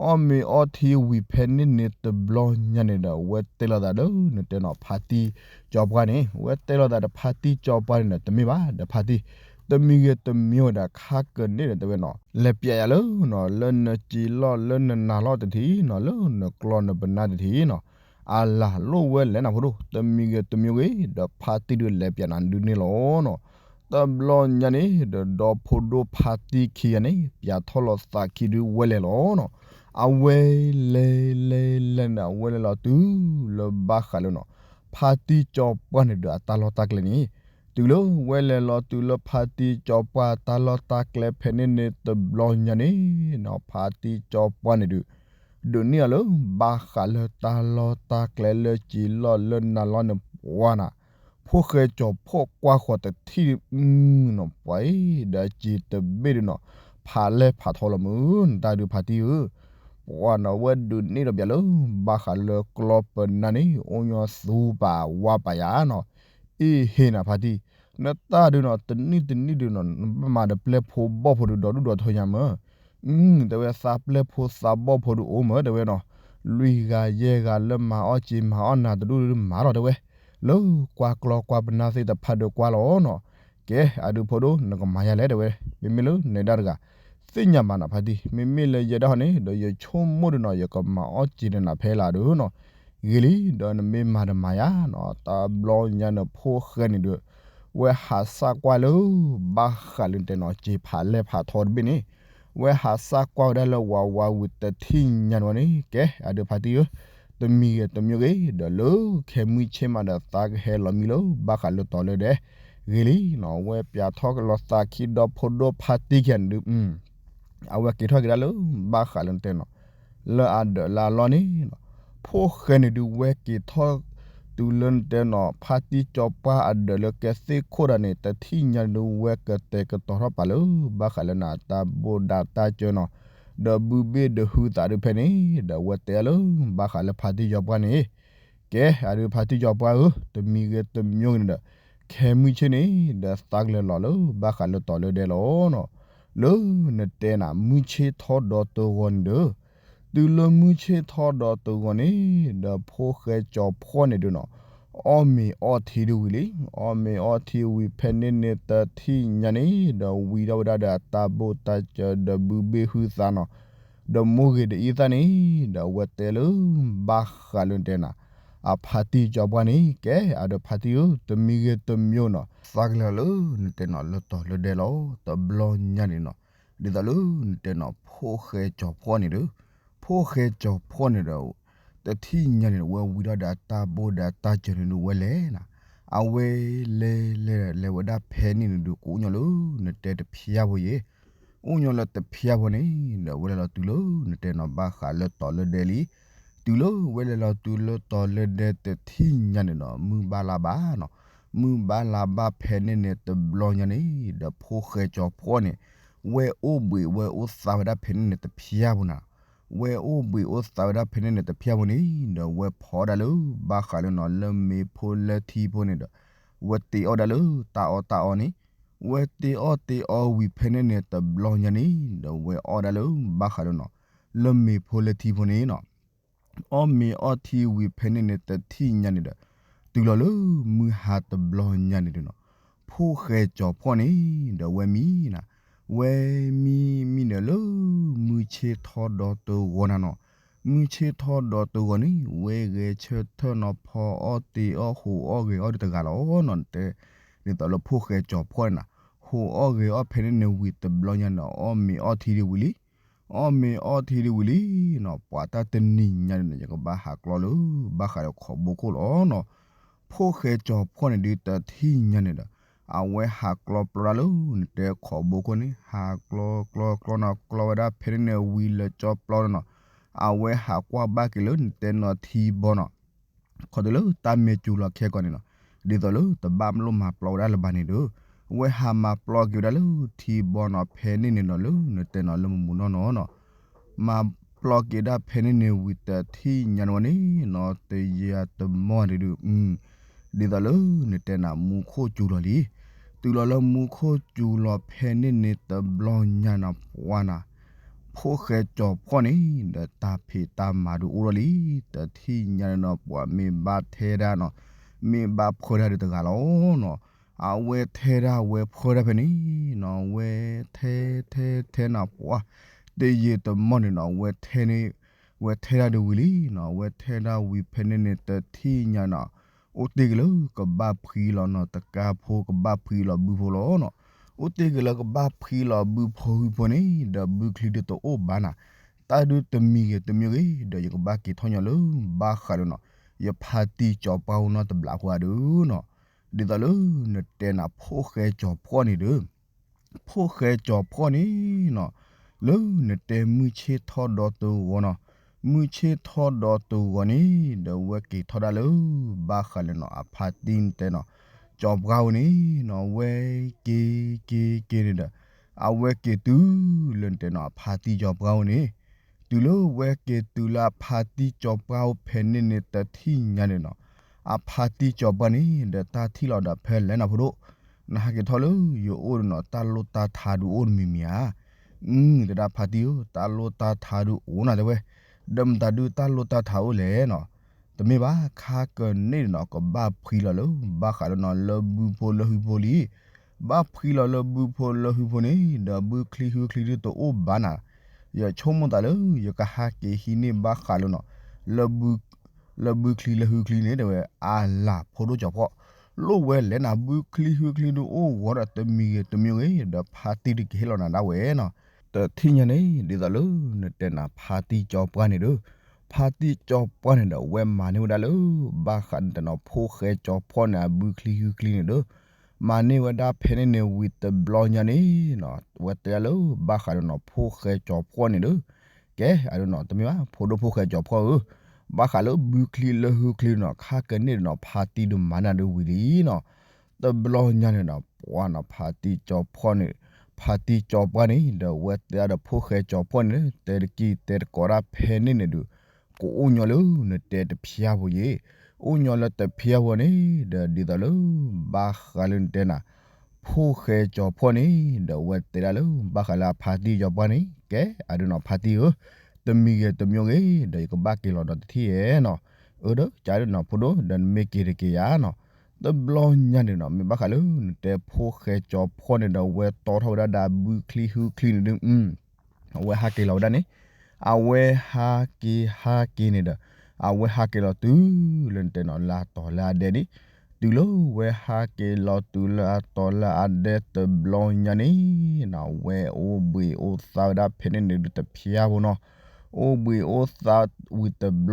အီၣ်မ့ၤအီထံဝံၤဖဲန့ၣ်န့ၣ်တဘျီညါန့ၣ်ဒီး ဝဲတဲလိာ်သးဒီးနတဲနီၤ ဖါတံၢ်ကၠီၤပှၢ်န့ၣ် ဝဲတဲလိာ်သးဒီးဖါတံၢ်ကၠီၤပှၢ်န့ၣ်ဒီး တမ့ၢ်ဘၣ်ဒီးဖါတံၢ် တမံၤဂ့ၤတမံၤဝဲဒၣ် ခါကန့ၣ်ဒီးတဲဝဲနီၤ လဲၤပျဲယၤလၢနီၤ လၢနစံာ်လီၢ်လၢနနၤလီၢ်တထံၣ်နီၤ လၢနကျီၢ်နပနၢ်တထံၣ်နီၤ အလၢ်လိၣ်ဝဲလဲၣ်နၤဖိဒိၣ် တမံၤဂ့ၤတမံၤဂ့ၤ ဒီးဖါတံၢ်ဒုးလဲၤပျဲနၤဒုးန့ၣ်လီၤနီၤ. တဘျီညါန့ၣ် ဒီးဒီဖိဒိၣ်ဖါတံၢ်ခံဂၤန့ၣ် ပျဲထီၣ်လီၤသးခံဒုးဝဲလဲၤလီၤနီၤ. အဝဲလဲၤလဲၤလဲၤန့ၣ် အဝဲလဲၤလီၤတုၤလၢဘၣ်ဃးလၢနီၤ ဖါတံၢ်ကၠီပှၢ်န့ၣ်ဒီးအတၢ်လီၢ်တၢ်ကျဲန့ၣ် တုၤလၢဝဲလဲၤလီၤတုၤလၢဖါတံၢ်ကၠီပှၢ်တၢ်လီၢ်တၢ်ကျဲဖဲန့ၣ်န့ၣ် တဘျီညါန့ၣ်နီၤ ဖါတံၢ်ကၠီပှၢ်န့ၣ်ဒုး ဒုးန့ၢ်အီၤလၢဘၣ်ဃးလၢတၢ်လီၢ်တၢ်ကျဲလၢစံာ်လီၢ်လၢနၤလီၢ်န့ၣ် ပှၤနၤ ဖိၣ်ဃဲကၠီဖီၣ်ကွၢ်ဃီၤတထံၣ် အုနီၤ ပှၤအံၤ ဒီးစံာ်တဘ့ၣ်ဒုးနီၤ ဖးလဲၢ်ဖးထီလီၤမုၢ် နတၢ်ဒုးဖါတံၢ်ဧၢ ပှၤနီၤ ဝဲဒုးန့ၢ်ဒီးပျဲလၢ ဘၣ်ဃးလၢကျီၢ်ပနၢ်န့ၣ် အိၣ်ညီသူပာ်ဝါပာ်ယၤနီၤ အ့ၣ်ဟ့ၣ်နၤဖါတံၢ် နတၢ်ဒုးနီၤ တနံၣ်တနံၣ်ဒုးနီၤ နဘၣ်မၤဒီးပျဲၢ်ဖိဘီၣ်ဖိဒုးဒီဒူၣ်ဒီထၢညါမၢ် အု တဲဝဲသးပျဲၢ်ဖိသးဘီၣ်ဖိဒုးအိၣ်မၢ် တဲဝဲနီၤ လွံၢ်ဂၤယဲၢ်ဂၤလၢမၤအီၣ်စ့မၤအီၣ်နၤတဒူၣ်ဒုးမၤလီၤ တဲဝဲ လၢကွၢ်ကျီၢ်ကွၢ်ပနၢ်သ့ၣ်တဖၣ်ဒုးကွၢ်လီၤနီၤ ကဲအဒုးဖိဒိၣ် နကမၤယၤလဲၣ် တဲဝဲ မ့မ့ၢ်လၢနဒၣ်တဂၤ သ့ၣ်ညါဘၣ်နၤဖါတံၢ် မ့မ့ၢ်လၢယဲဒၣ်ဟီန့ၣ် ဒီးယဆိကမိၣ်ဒုးနီၤ ယကမၤအီၣ်စ့ဒီးနၤဖဲလၢဒုးနီၤ ဂ့ၤလံ ဒီးနမ့ၢ်မၤတမၤယၤနီၤ တဘျီညါန့ၣ် ဖိၣ်ဃဲန့ၣ်ဒုး ဝဲဟးစၢ်ကွၢ်လၢ ဘၣ်ဃးလၢနတဲနီၤ စ့ဖးလဲၢ်ဖးထီတဘ့ၣ်န့ၣ် ဝဲဟးစၢ်ကွၢ်ဝဲဒၣ်လၢဝးဝးဝံၤတထံၣ်ညါန့ၣ်ဝဲန့ၣ် ကဲအဒုးဖါတံၢ်ဧၢ တမံၤဂ့ၤတမံၤဂ့ၤ ဒီးလၢခဲမုၢ်ဆ့ၣ်မးဒီးသးကဟဲလီၤမံလၢ ဘၣ်ဃးလၢတီၤလၢဒဲ ဂ့ၤလံနီၤ ဝဲပျဲထီၣ်လီၤသးခံဒီဖိဒိၣ်ဖါတံၢ်ခံဂၤန့ၣ်ဒုး အဝဲက့ၤထီၣ်က့ၤဒၣ်လၢ ဘၣ်ဃးလၢနတဲနီၤ လၢအဒၢးလၢအလီၢ်န့ၣ်နီၤ ဖိၣ်ဃဲန့ၣ်ဒုးဝဲက့ၤထီၣ် တုၤလၢနတဲနီၤ ဖါတံၢ်ကၠီပှၢ်အဒၢးလၢကဲသ့ၣ်ခိၣ်တၢ်န့ၣ် တထံၣ်ညါန့ၣ်ဒုး ဝဲကတဲာ်ကတီၤထီၣ်ပာ်လၢ ဘၣ်ဃးလၢနတၢ်ဘိၣ်ဒၣ်တၢ်စၢၤနီၤ ဒီးဘုဘ့ၣ်ဒီးဟုသးဒုးဖဲန့ၣ် ဒီးဝဲတဲလၢ ဘၣ်ဃးလၢဖါတံၢ်ကၠီပှၢ်န့ၣ် ကဲအဒုးဖါတံၢ်ကၠီပှၢ်ဧၢ တမံၤဂ့ၤတမံၤဂ့ၤန့ၣ်ဒီး ခဲမုၢ်ဆ့ၣ်န့ၣ် ဒီးသးကလဲၤလီၤလၢ ဘၣ်ဃးလၢတီၤလၢဒဲလီၤနီၤ လၢနတဲနၤ မုၢ်ဆ့ၣ်ထီဒီးတဂီၤန့ၣ်ဒီး တုၤလၢမုၢ်ဆ့ၣ်ထီဒီးတဂီၤန့ၣ် ဒီးဖိၣ်ဃဲကၠီဖီၣ်န့ၣ်ဒုးနီၤ အီၣ်မ့ၤအီထံဒုးဝံၤလံ အီၣ်မ့ၤအီထံဝံၤဖဲန့ၣ်န့ၣ်တထံၣ်ညါန့ၣ် ဒီးဝံၤထီၣ်ဝဲဒၣ်ဒီးအတၢ်ဘိၣ်တၢ်စၢၤဒီးဘုဘ့ၣ်ဟုသးနီၤ ဒီးမိၢ်ဂ့ၤဒ်အံၤသၣ်န့ၣ် ဒီးအဝဲတဲလၢ ဘၣ်ဃးလၢနတဲနၤ အဖါတံၢ်ကၠီပှၢ်န့ၣ် ကဲအဒုးဖါတံၢ်ဧၢ တမံၤဂ့ၤတမံၤနီၤ သးကလဲၤလၢနတဲနီၤ လၢတီၤလၢဒဲလီၤ တဘျီညါန့ၣ်နီၤ ဒ်သိးလၢနတဲနီၤ ဖိၣ်ဃဲကၠီဖီၣ်န့ၣ်ဒီး ဖိၣ်ဃဲကၠီဖီၣ်န့ၣ်ဒီး တထံၣ်ညါန့ၣ်ဒီး ဝဲဝံၤထီၣ်ဒီးအတၢ်ဘိၣ်ဒီးအတၢ်စၢၤန့ၣ်ဒုးဝဲလဲၤနၤ အဝဲလဲၤလဲၤလဲၤဝဲဒၣ်ဖဲန့ၣ်န့ၣ်ဒုး ကအိၣ်ညီလၢနတဲတဖျါဖိယဲ အိၣ်ညီလၢတဖျါဖိန့ၣ် ဒီးဝဲလဲၤလီၤတုၤလၢနတဲနီၤ ဘၣ်ဃးလၢတီၤလၢဒဲလံ တုၤလၢဝဲလဲၤလီၤတုၤလၢတီၤလၢဒဲတထံၣ်ညါန့ၣ်ဒီး မုၢ်ဘၣ်လါဘၣ်နီၤ မုၢ်ဘၣ်လါဘၣ်ဖဲန့ၣ်န့ၣ်တဘျီညါန့ၣ် ဒီးဖိၣ်ဃဲကၠီဖီၣ်န့ၣ် ဝဲအိၣ်ဘှံးဝဲအိၣ်သးဝဲဒၣ်ဖဲန့ၣ်န့ၣ်တဖျါဖိနၤ ဝဲအိၣ်ဘှံးအိၣ်သးဝဲဒၣ်ဖဲန့ၣ်န့ၣ်တဖျါဖိန့ၣ် ဒီးဝဲဖီဒၣ်လၢ ဘၣ်ဃးလၢနီၤ လၢမ့ၤဖိလၢထံဖိန့ၣ်ဒီး ဝဲတ့အီၣ်ဒၣ်လၢတၢ်အီၣ်တၢ်အီန့ၣ် ဝဲတ့အီၣ်တ့အီဝံၤဖဲန့ၣ်န့ၣ်တဘျီညါန့ၣ် ဒီးဝဲအီၣ်ဒၣ်လၢ ဘၣ်ဃးလၢနီၤ လၢမ့ၤဖိလၢထံဖိန့ၣ်နီၤ အီၣ်မ့ၤအီထံဝံၤဖဲန့ၣ်န့ၣ်တထံၣ်ညါန့ၣ်ဒီး တုၤလီၤလၢမုၢ်ဟါတဘျီညါန့ၣ်ဒီးနီၤ ဖိၣ်ဃဲကၠီဖီၣ်န့ၣ် ဒီးဝဲမံနၤ ဝဲမံမံဒီးလၢ မုၢ်ဆ့ၣ်ထီဒီးတဂီၤနၤနီၤ မုၢ်ဆ့ၣ်ထီဒီးတဂီၤန့ၣ် ဝဲဂဲၤဆၢထၢၣ်နီၤ ဖီအီၣ်တ့အီၣ်ဟိးအီၣ်ဂဲၤအီၣ်ဒုးတဂၤလီၤနီၤ တဲ ဒ်သိးလၢဖိၣ်ဃဲကၠီဖီၣ်န့ၣ်နၤ ဟိးအီၣ်ဂဲၤအီၣ်ဖဲန့ၣ်န့ၣ်ဝံၤတဘျီညါန့ၣ် အီၣ်မ့ၤအီထံဒုးဝံၤလံ အီၣ်မ့ၤအီထံဒုးဝံၤလံနီၤ ပှၤတၢ်တနံၤညါန့ၣ် ယကဘၣ်ဟးကျီလၢ ဘၣ်ဃးဒီးခိးဘိခိၣ်လီၤနီၤ ဖိၣ်ဃဲကၠီဖီၣ်န့ၣ်ဒုးတထံၣ်ညါန့ၣ်ဒီး အဝဲဟးကျီပျီဒၣ်လၢ နတဲခိးဘိခိၣ်န့ၣ် ဟးကျီကျီကျီနီၤ ကျီဝဲဒၣ်ဖဲန့ၣ်န့ၣ်ဝံၤလၢကၠီပျီန့ၣ်နီၤ အဝဲဟးကွၢ်ဘၣ်က့ၤလၢနတဲနီၤထံဘီနီၤ ခီတုၤလၢတၢ်မဲာ်စူၤလီၤခဲကိာ်န့ၣ်နီၤ ဒ်သိးလၢတဘၣ်လိၣ်မၤပျီဝဲဒၣ်လၢၤဘၣ်န့ၣ်ဒီး ဝဲဟးမၤပျီက့ၤဝဲဒၣ်လၢထံဘီနီၤ ဖဲန့ၣ်န့ၣ်နီၤ လၢနတဲနီၤလၢမမူနီၢ်နီၤနီၤ မၤပျီက့ၤဒၣ်ဖဲန့ၣ်န့ၣ်ဝံၤတထံၣ်ညါန့ၣ်ဝဲန့ၣ်နီၤ တယံာ်တမီၢ်န့ၣ်ဒုး ဒ်သိးလၢနတဲနၤမူခိၣ်စူၤလီၤလံ တုၤလီၤလၢမူခိၣ်စူၤလီၤဖဲန့ၣ်န့ၣ်တဘျီညါနီၤ ပှၤနၤ ဖိၣ်ဃဲကၠီဖီၣ်န့ၣ် ဒီးတၢ်ဖံးတၢ်မၤဒုးအိၣ်ထီၣ်လံ တထံၣ်ညါန့ၣ်နီၤ ပှၤမ့ၢ်ဘၣ်ထဲဒၣ်နီၤ မ့ၢ်ဘၣ်ဖှီၣ်ဒၣ်ဒုးတဂၤလီၤနီၤ အဝဲထဲဒၣ်ဝဲဖှၢဒၣ်ဖဲန့ၣ်နီၤ ဝဲထဲထဲထဲနီၤ ပှၤ တယံာ်တမီၢ်န့ၣ်နီၤ ဝဲထဲန့ၣ် ဝဲထဲဒၣ်ဒုးဝံၤလံနီၤ ဝဲထဲဒၣ်ဝံၤဖဲန့ၣ်န့ၣ် တထံၣ်ညါနီၤ အိၣ်တ့ၢ်က့ၤလၢကဘၣ်ဖှံလီၤနီၤ တကါဖိ ကဘၣ်ဖှံလီၤဘုဖိလီၤနီၤ အိၣ်တ့ၢ်က့ၤလၢကဘၣ်ဖှံလီၤဘုဖိဟုဖိန့ၣ် ဒီးဘုချံဒုးတအိၣ်ဘၣ်နၤ တၢ်ဒုးတမံၤဂ့ၤတမံၤဂ့ၤ ဒီးယကဘၣ်က့ၤထီၣ်ညီလၢ ဘၣ်ဃးဒီးနီၤ ယဖါတံၢ်ကၠီပှၢ်အိၣ်နီတဘျီအဃိဧါဒုးနီၤ ဒ်သိးလၢနတဲနၤ ဖိၣ်ဃဲကၠီဖှီၣ်န့ၣ်ဒီး ဖိၣ်ဃဲကၠီဖှီၣ်န့ၣ်နီၤ လၢနတဲမုၢ်ဆ့ၣ်ထီၣ်ဒီတဂီၤနီၤ မုၢ်ဆ့ၣ်ထီၣ်ဒီတဂီၤန့ၣ် ဒီးဝဲက့ၤထီၣ်ဒၣ်လၢ ဘၣ်ဃးလၢနီၤ အဖါတံၢ်နတဲနီၤ ကၠီပှၢ်အိၣ်န့ၣ်နီၤ ဝဲက့ၤက့ၤက့ၤန့ၣ်ဒီး အဝဲက့ၤတုၤလၢနတဲနီၤ အဖါတံၢ်ကၠီပှၢ်အိၣ်န့ၣ် တုၤလၢဝဲက့ၤတုၤလၢအဖါတံၢ်ကၠီပှၢ်အိၣ်ဖဲန့ၣ်န့ၣ် တထံၣ်ညါန့ၣ်နီၤ အဖါတံၢ်ကၠီပှၢ်န့ၣ် ဒီးတၢ်ထံၣ်လီၤဒီးဖဲလဲၣ်နၤဖိဒိၣ် နဟးက့ၤထီၣ်လၢယအိၣ်ဒီးနီၤ တၢ်လိၣ်တၢ်ထါဒုးအိၣ်တမံၤမံၤဧါ အု တဲဒၣ်ဖါတံၢ်ဧၢ တၢ်လိၣ်တၢ်ထါဒုးအိၣ်နၤတဲဝဲ ဒီးမတၤဒုးတၢ်လိၣ်တၢ်ထါအိၣ်လဲၣ်နီၤ တမ့ၢ်ဘၣ် ခါကန့ၣ်နီၤ ကဘၣ်ဖှံလီၤလၢ ဘၣ်ဃးလၢနီၤ လၢဘုဖိလၢဟုဖိလံ ဘၣ်ဖှံလီၤလၢဘုဖိလၢဟုဖိန့ၣ် ဒီးဘုချံဟုချံဒုးတအိၣ်ဘၣ်နၤ ယဆိကမိၣ်သးလၢ ယကဟးက့ၤဟံးန့ၢ်ဘၣ်ဃးလၢနီၤ လၢဘုချံလၢဟုချံန့ၣ် တဲဝဲ အလၤဖိဒိၣ်ကၠီဖှီၣ် လိၣ်ဝဲလဲၣ်နၤ ဘုချံဟုချံဒုးအိၣ်ဂီၤဒီးတမံၤဂ့ၤတမံၤဂ့ၤ ဒီးဖါတံၢ်ဒုးကဟ့ၣ်လီၤနၤဒၣ်ဝဲနီၤ တထံၣ်ညါန့ၣ် ဒ်သိးလၢနတဲနၤ ဖါတံၢ်ကၠီပှၢ်န့ၣ်ဒီး ဖါတံၢ်ကၠီပှၢ်န့ၣ်ဒီး ဝဲမၤန့ၢ်ဝဲဒၣ်လၢ ဘၣ်ဃးနတဲနီၤ ဖိၣ်ဃဲကၠီဖှီၣ်န့ၣ် အဘုချံဟုချံန့ၣ်ဒီး မၤန့ၢ်ဝဲဒၣ်ဖဲန့ၣ်န့ၣ် ဝံၤတဘျီညါန့ၣ်နီၤ ဝဲတဲဒၣ်လၢ ဘၣ်ဃးဒီးနီၤ ဖိၣ်ဃဲကၠီဖှီၣ်န့ၣ်ဒီး ကဲ အဒုးနီၤ တမ့ၢ်ဘၣ် ဖိဒိၣ်ဖိၣ်ဃဲကၠီဖှီၣ်ဧၢ ဘၣ်ဃးလၢဘုချံလၢဟုချံနီၤ ခါကန့ၣ်ဒီးနီၤ ဖါတံၢ်ဒုးမၤန့ၢ်ဒုးဝံၤလံနီၤ တဘျီညါန့ၣ်ဒီး ပှၤနီၤ ဖါတံၢ်ကၠီဖှီၣ်န့ၣ် ဖါတံၢ်ကၠီပှၢ်န့ၣ် ဒီးဝဲတဲဒၣ်ဒီးဖိၣ်ဃဲကၠီဖှီၣ်န့ၣ် တဲတကံၢ်တဲတကိးဒၣ်ဖဲန့ၣ်န့ၣ်ဒုး ကအိၣ်ညီလၢနတဲတဖျါဖိယ့ၣ် အိၣ်ညီလၢတဖျါဖိန့ၣ် ဒီးဒ်သိးလၢ ဘၣ်ဃးလၢနတဲနၤ ဖိၣ်ဃဲကၠီဖှီၣ်န့ၣ် ဒီးဝဲတဲဒၣ်လၢ ဘၣ်ဃးလၢအဖါတံၢ်ကၠီပှၢ်န့ၣ် ကဲ အဒုးနီၤ ဖါတံၢ်ဧၢ တမံၤဂ့ၤတမံၤဂ့ၤ ဒီးယကဘၣ်က့ၤလီၤဒီးတထံၣ်ဧါနီၤ အၢ ဒီးကၢ်ဒုးနီၤ ဖိဒိၣ် ဒီးနမ့ၢ်က့ၤတက့ၤယါနီၤ တဘျီညါန့ၣ်နီၤ မ့ၢ်ဘၣ်ဃးလၢနတဲဖိၣ်ဃဲကၠီဖှီၣ်န့ၣ်ဒီး ဝဲတီထီၣ်ဝဲဒၣ်ဒီးဘုချံဟုချံန့ၣ်ဒုး အဝဲဟးက့ၤလီၤဝဲဒၣ်န့ၣ် အဝဲဟးက့ၤဟးက့ၤန့ၣ်ဒီး အဝဲဟးက့ၤလီၤတုၤလၢနတဲနီၤ လၢအတီၤလၢအဒဲန့ၣ် တုၤလၢဝဲဟးက့ၤလီၤတုၤလၢအတီၤလၢအဒဲတဘျီညါန့ၣ်နီၤ ဝဲအိၣ်ဘှံးအိၣ်သါဝဲဒၣ်ဖဲန့ၣ်န့ၣ်ဒုးတဖျါဖိနီၤ အိၣ်ဘှံးအိၣ်သါ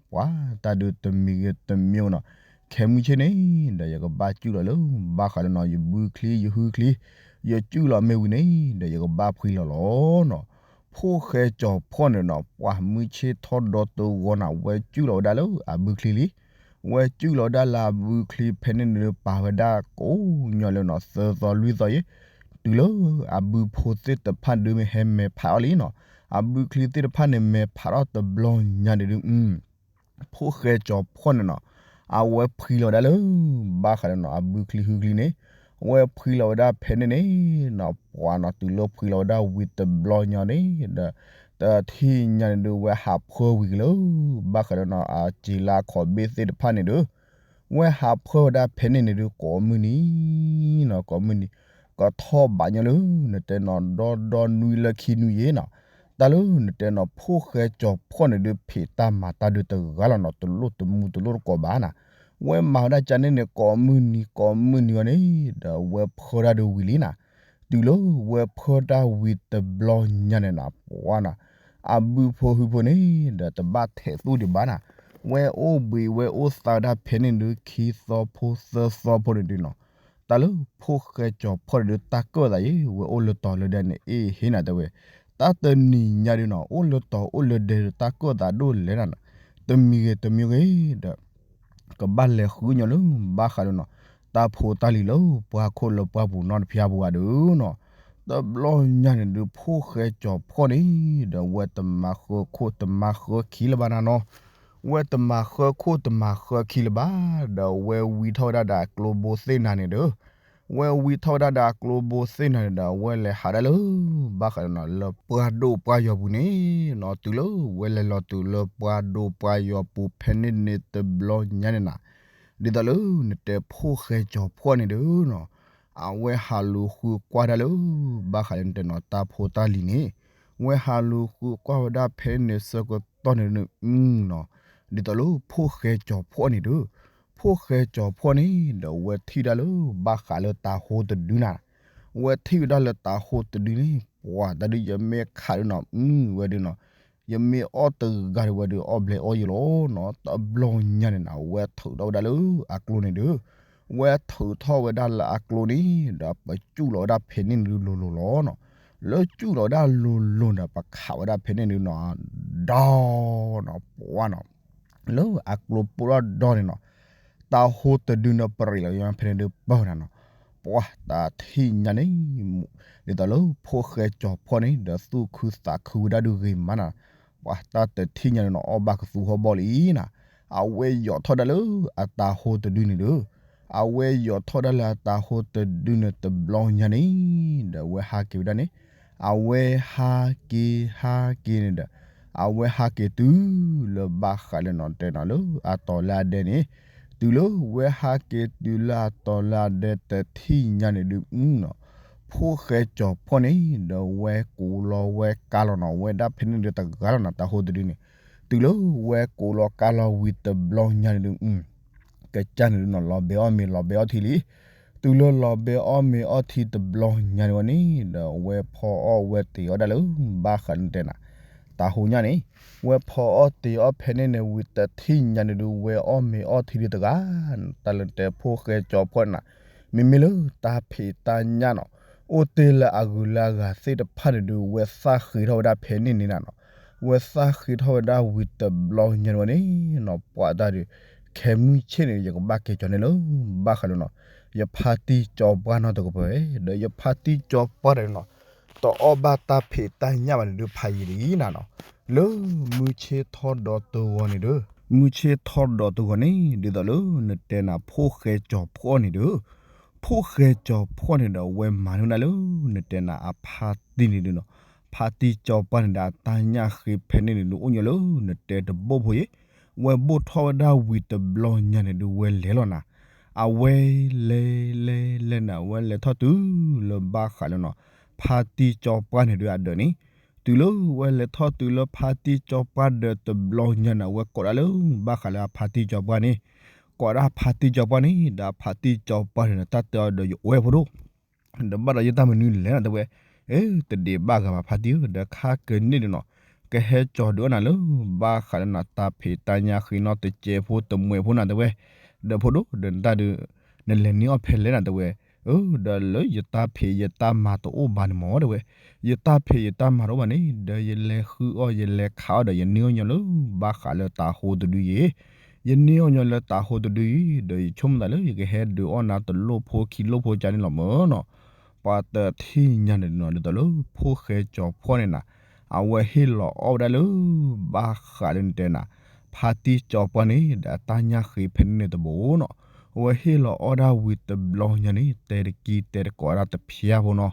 ဝံၤတဘျီညါနီၤ ပှၤတၢ်ဒုးတမံၤဂ့ၤတမံၤနီၤ ခဲမုၢ်ဆ့ၣ်န့ၣ် ဒီးယကဘၣ်စုၣ်လီၤလၢ ဘၣ်ဃးလၢနီၤ ယဘုချံယဟုချံ ယစုၣ်လီၤမ့ၢ်ဝံၤန့ၣ် ဒီးယကဘၣ်ဖှံလီၤလီၤနီၤ ဖိၣ်ဃဲကၠီဖှီၣ်န့ၣ်နီၤ ပှၤမုၢ်ဆ့ၣ်ထီၣ်ဒီတဂီၤနၤ ဝဲစုၣ်လီၤဝဲဒၣ်လၢအဘုချံလံ ဝဲစုၣ်လီၤဝဲဒၣ်လၢအဘုချံဖဲန့ၣ်န့ၣ်ဒုး ပာ်ဝဲဒၣ်ကိးညီလၢနီၤ သၢသီလွံၢ်သီယ့ၣ် တုၤလၢအဘုဖိသ့ၣ်တဖၣ်ဒုးမ့ၢ်ဟဲမဲာ်ဖးအီၤလံနီၤ အဘုချံသ့ၣ်တဖၣ်န့ၣ် မဲာ်ဖးထီၣ်တဘျီညါန့ၣ်ဒုး ဖိၣ်ဃဲကၠီဖှီၣ်န့ၣ်နီၤ အဝဲဖှံလီၤဝဲဒၣ်လၢ ဘၣ်ဃးဒီးနီၤ အဘုချံဟုချံန့ၣ် ဝဲဖှံလီၤဝဲဒၣ်ဖဲန့ၣ်န့ၣ်နီၤ ပှၤနီၤ တုၤလၢဖှံလီၤဝဲဒၣ်ဝံၤတဘျီညါန့ၣ်ဒီး တထံၣ်ညါန့ၣ်ဒုး ဝဲဟးဖှၢဝံၤက့ၤလၢ ဘၣ်ဃးဒီးနီၤ အစ့လၢအခီၣ်ဘ့ၣ်သ့ၣ်တဖၣ်န့ၣ်ဒီး ဝဲဟးဖှၢဝဲဒၣ်ဖဲန့ၣ်န့ၣ်ဒုး ကိးမုၢ်နံၤနီၤ ကိးမုၢ်နံၤ ကထီၣ်ဘးညီလၢ နတဲနီၤ ဒီဒီနွံလၢခံနွံယ့ၣ်နီၤ တၢ်လၢနတဲနီၤ ဖိၣ်ဃဲကၠီဖှီၣ်န့ၣ်ဒုး ဖံးတၢ်မၤတၢ်ဒုးတဂၤလီၤနီၤ တလိၣ်တမူတလိၣ်တကိးဘၣ်နၤ ဝဲမၤဝဲဒၣ်ကန့ၣ်န့ၣ် ကိးမုၢ်နံၤ ကိးမုၢ်နံၤအီၤန့ၣ် ဒီးဝဲဖှၢတၢ်ဒုးဝံၤလံနၤ တုၤလၢဝဲဖှၢတၢ်ဝံၤတဘျီညါန့ၣ်နၤ ပှၤနီၤ အဘုဖိဟုဖိန့ၣ် ဒီးတဘၣ်ထဲးသူၣ်ဒံးဘၣ်နၤ ဝဲအိၣ်ဘှံးဝဲအိၣ်သါဝဲဒၣ်ဖဲန့ၣ်ဒုး ခံသီဖိသၢသီဖိန့ၣ်ဒုးနီၤ တၢ်လၢဖိၣ်ဃဲကၠီဖှီၣ်န့ၣ်ဒုး တၢ်ကၢၣ်သးယ့ၣ် ဝဲအိၣ်လၢတီၤလၢဒဲန့ၣ် အ့ၣ်ဟ့နၤတဲဝဲ တၢ်တနံၤညါဒုးနီၤ အိၣ်လၢတီၤအိၣ်လၢဒဲဒုး တၢ်ကၢၣ်သးဒိၣ်လဲၣ်နၤ တမံၤဂ့ၤတမံၤဂ့ၤဒီး ကဘၣ်လဲၤဃုညီလၢ ဘၣ်ဃးဒီးနီၤ တၢ်ဖိတၢ်လံၤလၢပှၤခိၣ်လၢပှၤပူၤနီတဖျါပူၤဂၤဒုးနီၤ တဘျီညါန့ၣ်ဒုး ဖိၣ်ဃဲကၠီဖှီၣ်န့ၣ် ဒီးဝဲတမၤဃၢခိၣ်တမၤဃၢခံလၢၤဘၣ်နၤနီၤ ဝဲတမၤဃၢခိၣ်တမၤဃၢခံလၢၤဘၣ် ဒီးဝဲဝံထီၣ်ဝဲဒၣ်ဒီးအကျိဘိသ့ၣ်နၤန့ၣ်ဒီး ဝဲဝံထီၣ်ဝဲဒၣ်ဒီးအကျိဘိသ့ၣ်နၤန့ၣ်ဒီး ဝဲလဲၤဟးဒၣ်လၢ ဘၣ်ဃးဒီးနီၤ လၢပှၤဒိၣ်ပှၤယီၤပူၤန့ၣ်နီၤ တုၤလၢဝဲလဲၤလီၤတုၤလၢပှၤဒိၣ်ပှၤယီၤပူၤဖဲန့ၣ်န့ၣ်တဘျီညါန့ၣ်နၤ ဒ်သိးလၢနတဲဖိၣ်ဃဲကၠီၤဖှီၣ်န့ၣ်ဒီးနီၤ, အဝဲဟးလူၤဃုကွၢ်ဒၣ်လၢ ဘၣ်ဃးလၢနတဲနီၤ တၢ်ဖိတၢ်လံၤန့ၣ်, ဝဲဟးလူၤဃုကွၢ်ဝဲဒၣ်ဖဲန့ၣ်ဆၢကတီၢ်န့ၣ်ဒုးနီၤ, ဒ်သိးလၢဖိၣ်ဃဲကၠီၤဖှီၣ်န့ၣ်ဒီး, ဖိၣ်ဃဲကၠီၤဖှီၣ်န့ၣ်ဒီး ဝဲထံၣ်ဒၣ်လၢ ဘၣ်ဃးလၢတၤဟိတဒုနၤ, ဝဲထံၣ်ဝဲဒၣ်လၢတၤဟိတဒုန့ၣ် ပှၤတၢ်ဒုးယမ့ၢ်ခးဒုးနီၤ အဝဲဒုးနီၤ, ယမ့ၢ်အီၣ်တဂၤဒုးဝဲဒုးအီၣ်ဘျဲးအီၣ်ယံၤလီၤနီၤ, တဘျီညါန့ၣ်နီၤ ဝဲထုးထီၣ်ဝဲဒၣ်လၢအကျိန့ၣ်ဒီး, ဝဲထုးထီၣ်ဝဲဒၣ်လၢအကျိန့ၣ်ဒီး ပစူၣ်လီၤဝဲဒၣ်ဖဲန့ၣ်ဒုးလိၤလိၤလီၤနီၤ, လၢစူၣ်လီၤဝဲဒၣ်လိၤလိၤဒီး ပခးဝဲဒၣ်ဖဲန့ၣ်ဒုးနီၤ, ဒီနီၤ ပှၤနီၤ လၢအကျိပိၢ်ထီၣ်ဒီန့ၣ်နီၤ, တၤဟိတဒုန့ၣ်ပရံးလီၤဖဲန့ၣ်ဒုးပၢၢ်နၤနီၤ, ပှၤတၢ်ထံၣ်ညါန့ၣ်, ဒ်သိးလၢဖိၣ်ဃဲကၠီၤဖှီၣ်န့ၣ်ဒီး သူၣ်ခုသးခုဝဲဒၣ်ဒုးဂ့ၤမးနၤ, ပှၤတၢ်တထံၣ်ညါန့ၣ်နီၤ အီၣ်ဘၣ်ကသူဟီၣ်ဘီလံနၤ, အဝဲယိးထီၣ်ဒၣ်လၢအတၤဟိတဒုန့ၣ်ဒီး, အဝဲယိးထီၣ်ဒၣ်လၢအတၤဟိတဒုန့ၣ်တဘျီညါန့ၣ်, ဒီးအဝဲဟးက့ၤဝဲဒၣ်န့ၣ်, အဝဲဟးက့ၤဟးက့ၤန့ၣ်ဒီး, အဝဲဟးက့ၤတုၤလၢဘၣ်ဃးလၢနီၤ တဲနီၤလၢအတီၤလၢအဒဲန့ၣ်, တုၤလၢဝဲဟးက့ၤတုၤလၢအတီၤလၢအဒဲတထံၣ်ညါန့ၣ်ဒုးနီၤ, ဖိၣ်ဃဲကၠီၤဖှီၣ်န့ၣ်ဒီး ဝဲကိးလီၤဝဲကါလီၤနီၤ ဝဲဒၣ်ဖဲန့ၣ်ဒုးတဂၤလီၤနီၤ တၤဟိတဒုန့ၣ်, တုၤလၢဝဲကိးလီၤကါလီၤဝံၤတဘျီညါန့ၣ်ဒုး ကစၢ်န့ၣ်ဒုးနီၤ လီၤဘဲအီၣ်မ့ၤလီၤဘဲအီၣ်ထံလံ, တုၤလၢလီၤဘဲအီၣ်မ့ၤအီၣ်ထံတဘျီညါန့ၣ်ဝဲန့ၣ်ဒီး ဝဲဖီအီၣ်ဝဲတ့ၤအီၣ်ဒၣ်လၢ ဘၣ်ဃးလၢတဲနၤ, တၤဟိညါန့ၣ်, ဝဲဖီအီၣ်တ့ၤအီၣ်ဖဲန့ၣ်န့ၣ်ဝံၤတထံၣ်ညါန့ၣ်ဒုး ဝဲအီၣ်မ့ၤအီၣ်ထံဒုးတဂၤ, တၢ်လၢတဲဖိၣ်ဃဲကၠီၤဖှီၣ်နၤ, မ့မ့ၢ်လၢတၢ်ဖံးတၢ်ညၣ်နီၤ, အိၣ်တ့ၢ်လၢအဂုၤလၢအဂၤသ့ၣ်တဖၣ်န့ၣ်ဒုး ဝဲသၣ်ဃ့ထီၣ်ဝဲဒၣ်ဖဲန့ၣ်န့ၣ်နၤနီၤ, ဝဲသၣ်ဃ့ထီၣ်ဝဲဒၣ်ဝံၤတဘျီညါန့ၣ်ဝဲန့ၣ်နီၤ ပှၤတၢ်ဒုး, ခဲမုၢ်ဆ့ၣ်န့ၣ် ယကဘၣ်က့ၤကၠီၤန့ၣ်လၢ ဘၣ်ဃးလၢနီၤ, ယဖါတံၢ်ကၠီၤပှၢ်နီတကပၤ, ဒီးယဖါတံၢ်ကၠီၤပှၢ်တနီၤ, တအီၣ်ဘၣ်တၢ်ဖံးတၢ်ညၣ်ဘၣ်န့ၣ်ဒုးဖးယံာ်လံနၤနီၤ, လၢမုၢ်ဆ့ၣ်ထီၣ်ဒီးတဂီၤန့ၣ်ဒီး, မုၢ်ဆ့ၣ်ထီၣ်ဒီးတဂီၤန့ၣ် ဒ်သိးလၢနတဲနၤဖိၣ်ဃဲကၠီၤဖှီၣ်န့ၣ်ဒီး, ဖိၣ်ဃဲကၠီၤဖှီၣ်န့ၣ်ဒီး အဝဲမၤန့ၢ်ဝဲဒၣ်လၢ နတဲနၤအဖါတံၢ်န့ၣ်ဒုးနီၤ, ဖါတံၢ်ကၠီၤပှၢ်န့ၣ်ဒီး အတၢ်ညၣ်ဃ့ဖဲန့ၣ်န့ၣ်ဒုး အိၣ်ညီလၢနတဲတဘိၣ်ဖိယ့ၣ်, ဝဲဘိၣ်ထီၣ်ဝဲဒၣ်ဝံၤတဘျီညါန့ၣ်ဒုး ဝဲလဲၤလီၤနၤ, အဝဲလဲၤလဲၤလဲၤန့ၣ် အဝဲလဲၤထီၣ်တုၤလၢဘၣ်ဃးလၢနီၤ, ဖါတံၢ်ကၠီၤပှၢ်န့ၣ်ဒုးအဒၢးန့ၣ်, တုၤလၢဝဲလဲၤထီၣ်တုၤလၢဖါတံၢ်ကၠီၤပှၢ်ဒၢးတဘျီညါန့ၣ် အဝဲကိးဒၣ်လၢ ဘၣ်ဃးလၢအဖါတံၢ်ကၠီၤပှၢ်န့ၣ်, ကိးဒၣ်ဖါတံၢ်ကၠီၤပှၢ်န့ၣ် ဒီးဖါတံၢ်ကၠီၤပှၢ်န့ၣ်ဒီး တၢ်တဲအီၤဒီး ယအိၣ်ဝဲဖိဒိၣ် ဒီးဘၣ်ဒီးယတၢ်မနုၤလဲၣ်နၤတဲဝဲ, အ့ တဒံးဘၣ်ဂၤဘၣ်ဖါတံၢ်ဧၢ, ဒီးခါကန့ၢ်ဒုးနီၤ, ကဟဲကၠီၤဒုးအီၣ်နၤလၢ ဘၣ်ဃးလၢနၤတၢ်ဖံးတၢ်ညၣ်ဃ့နီတစဲးဖိတမှဲးဖိနၤတဲဝဲ, ဒီးဖိဒိၣ်ဒီးနတၢ်ဒုး, နလဲၤန့ၢ်အီၣ်ဖဲလဲၣ်နၤတဲဝဲ, အၢ ဒီးလၢယတၢ်ဖံးယတၢ်မၤတအိၣ်ဘၣ်န့ၣ်မၢတဲဝဲ, ယတၢ်ဖံးယတၢ်မၤတအိၣ်ဘၣ်န့ၣ် ဒီးယလဲၤဃုအီၣ်ယလဲၤခးအီၣ်ဒီး ယန့ၢ်အီၣ်ညီလၢ ဘၣ်ဃးလၢတၤဟိတဒုယ့ၣ် ယန့ၢ်အီၣ်ညီလၢတၤဟိတဒုအံၤ ဒီးယဆိကမိၣ်သးလၢယကဟဲဒုးအီၣ်နၤတလိၣ်ဖိခံလိၣ်ဖိကန့ၣ်လီၤမၢနီၤ, ပှၤတထံၣ်ညါန့ၣ်နီၤ ဒ်သိးလၢဖိၣ်ဃဲကၠီၤဖှီၣ်န့ၣ်နၤ, အဝဲဟ့ၣ်လီၤအီၣ်ဝဲဒၣ်လၢ ဘၣ်ဃးလၢနတဲနၤ, ဖါတံၢ်ကၠီၤပှၢ်န့ၣ် ဒီးအတၢ်ညၣ်ဃ့ဖဲန့ၣ်န့ၣ်တဘိနီၤ, အဝဲဟ့ၣ်လီၤအီၣ်ဒၣ်ဝံၤတဘျီညါန့ၣ် တဲတကံတဲတကိးဒၣ်တဖျါဖိနီၤ,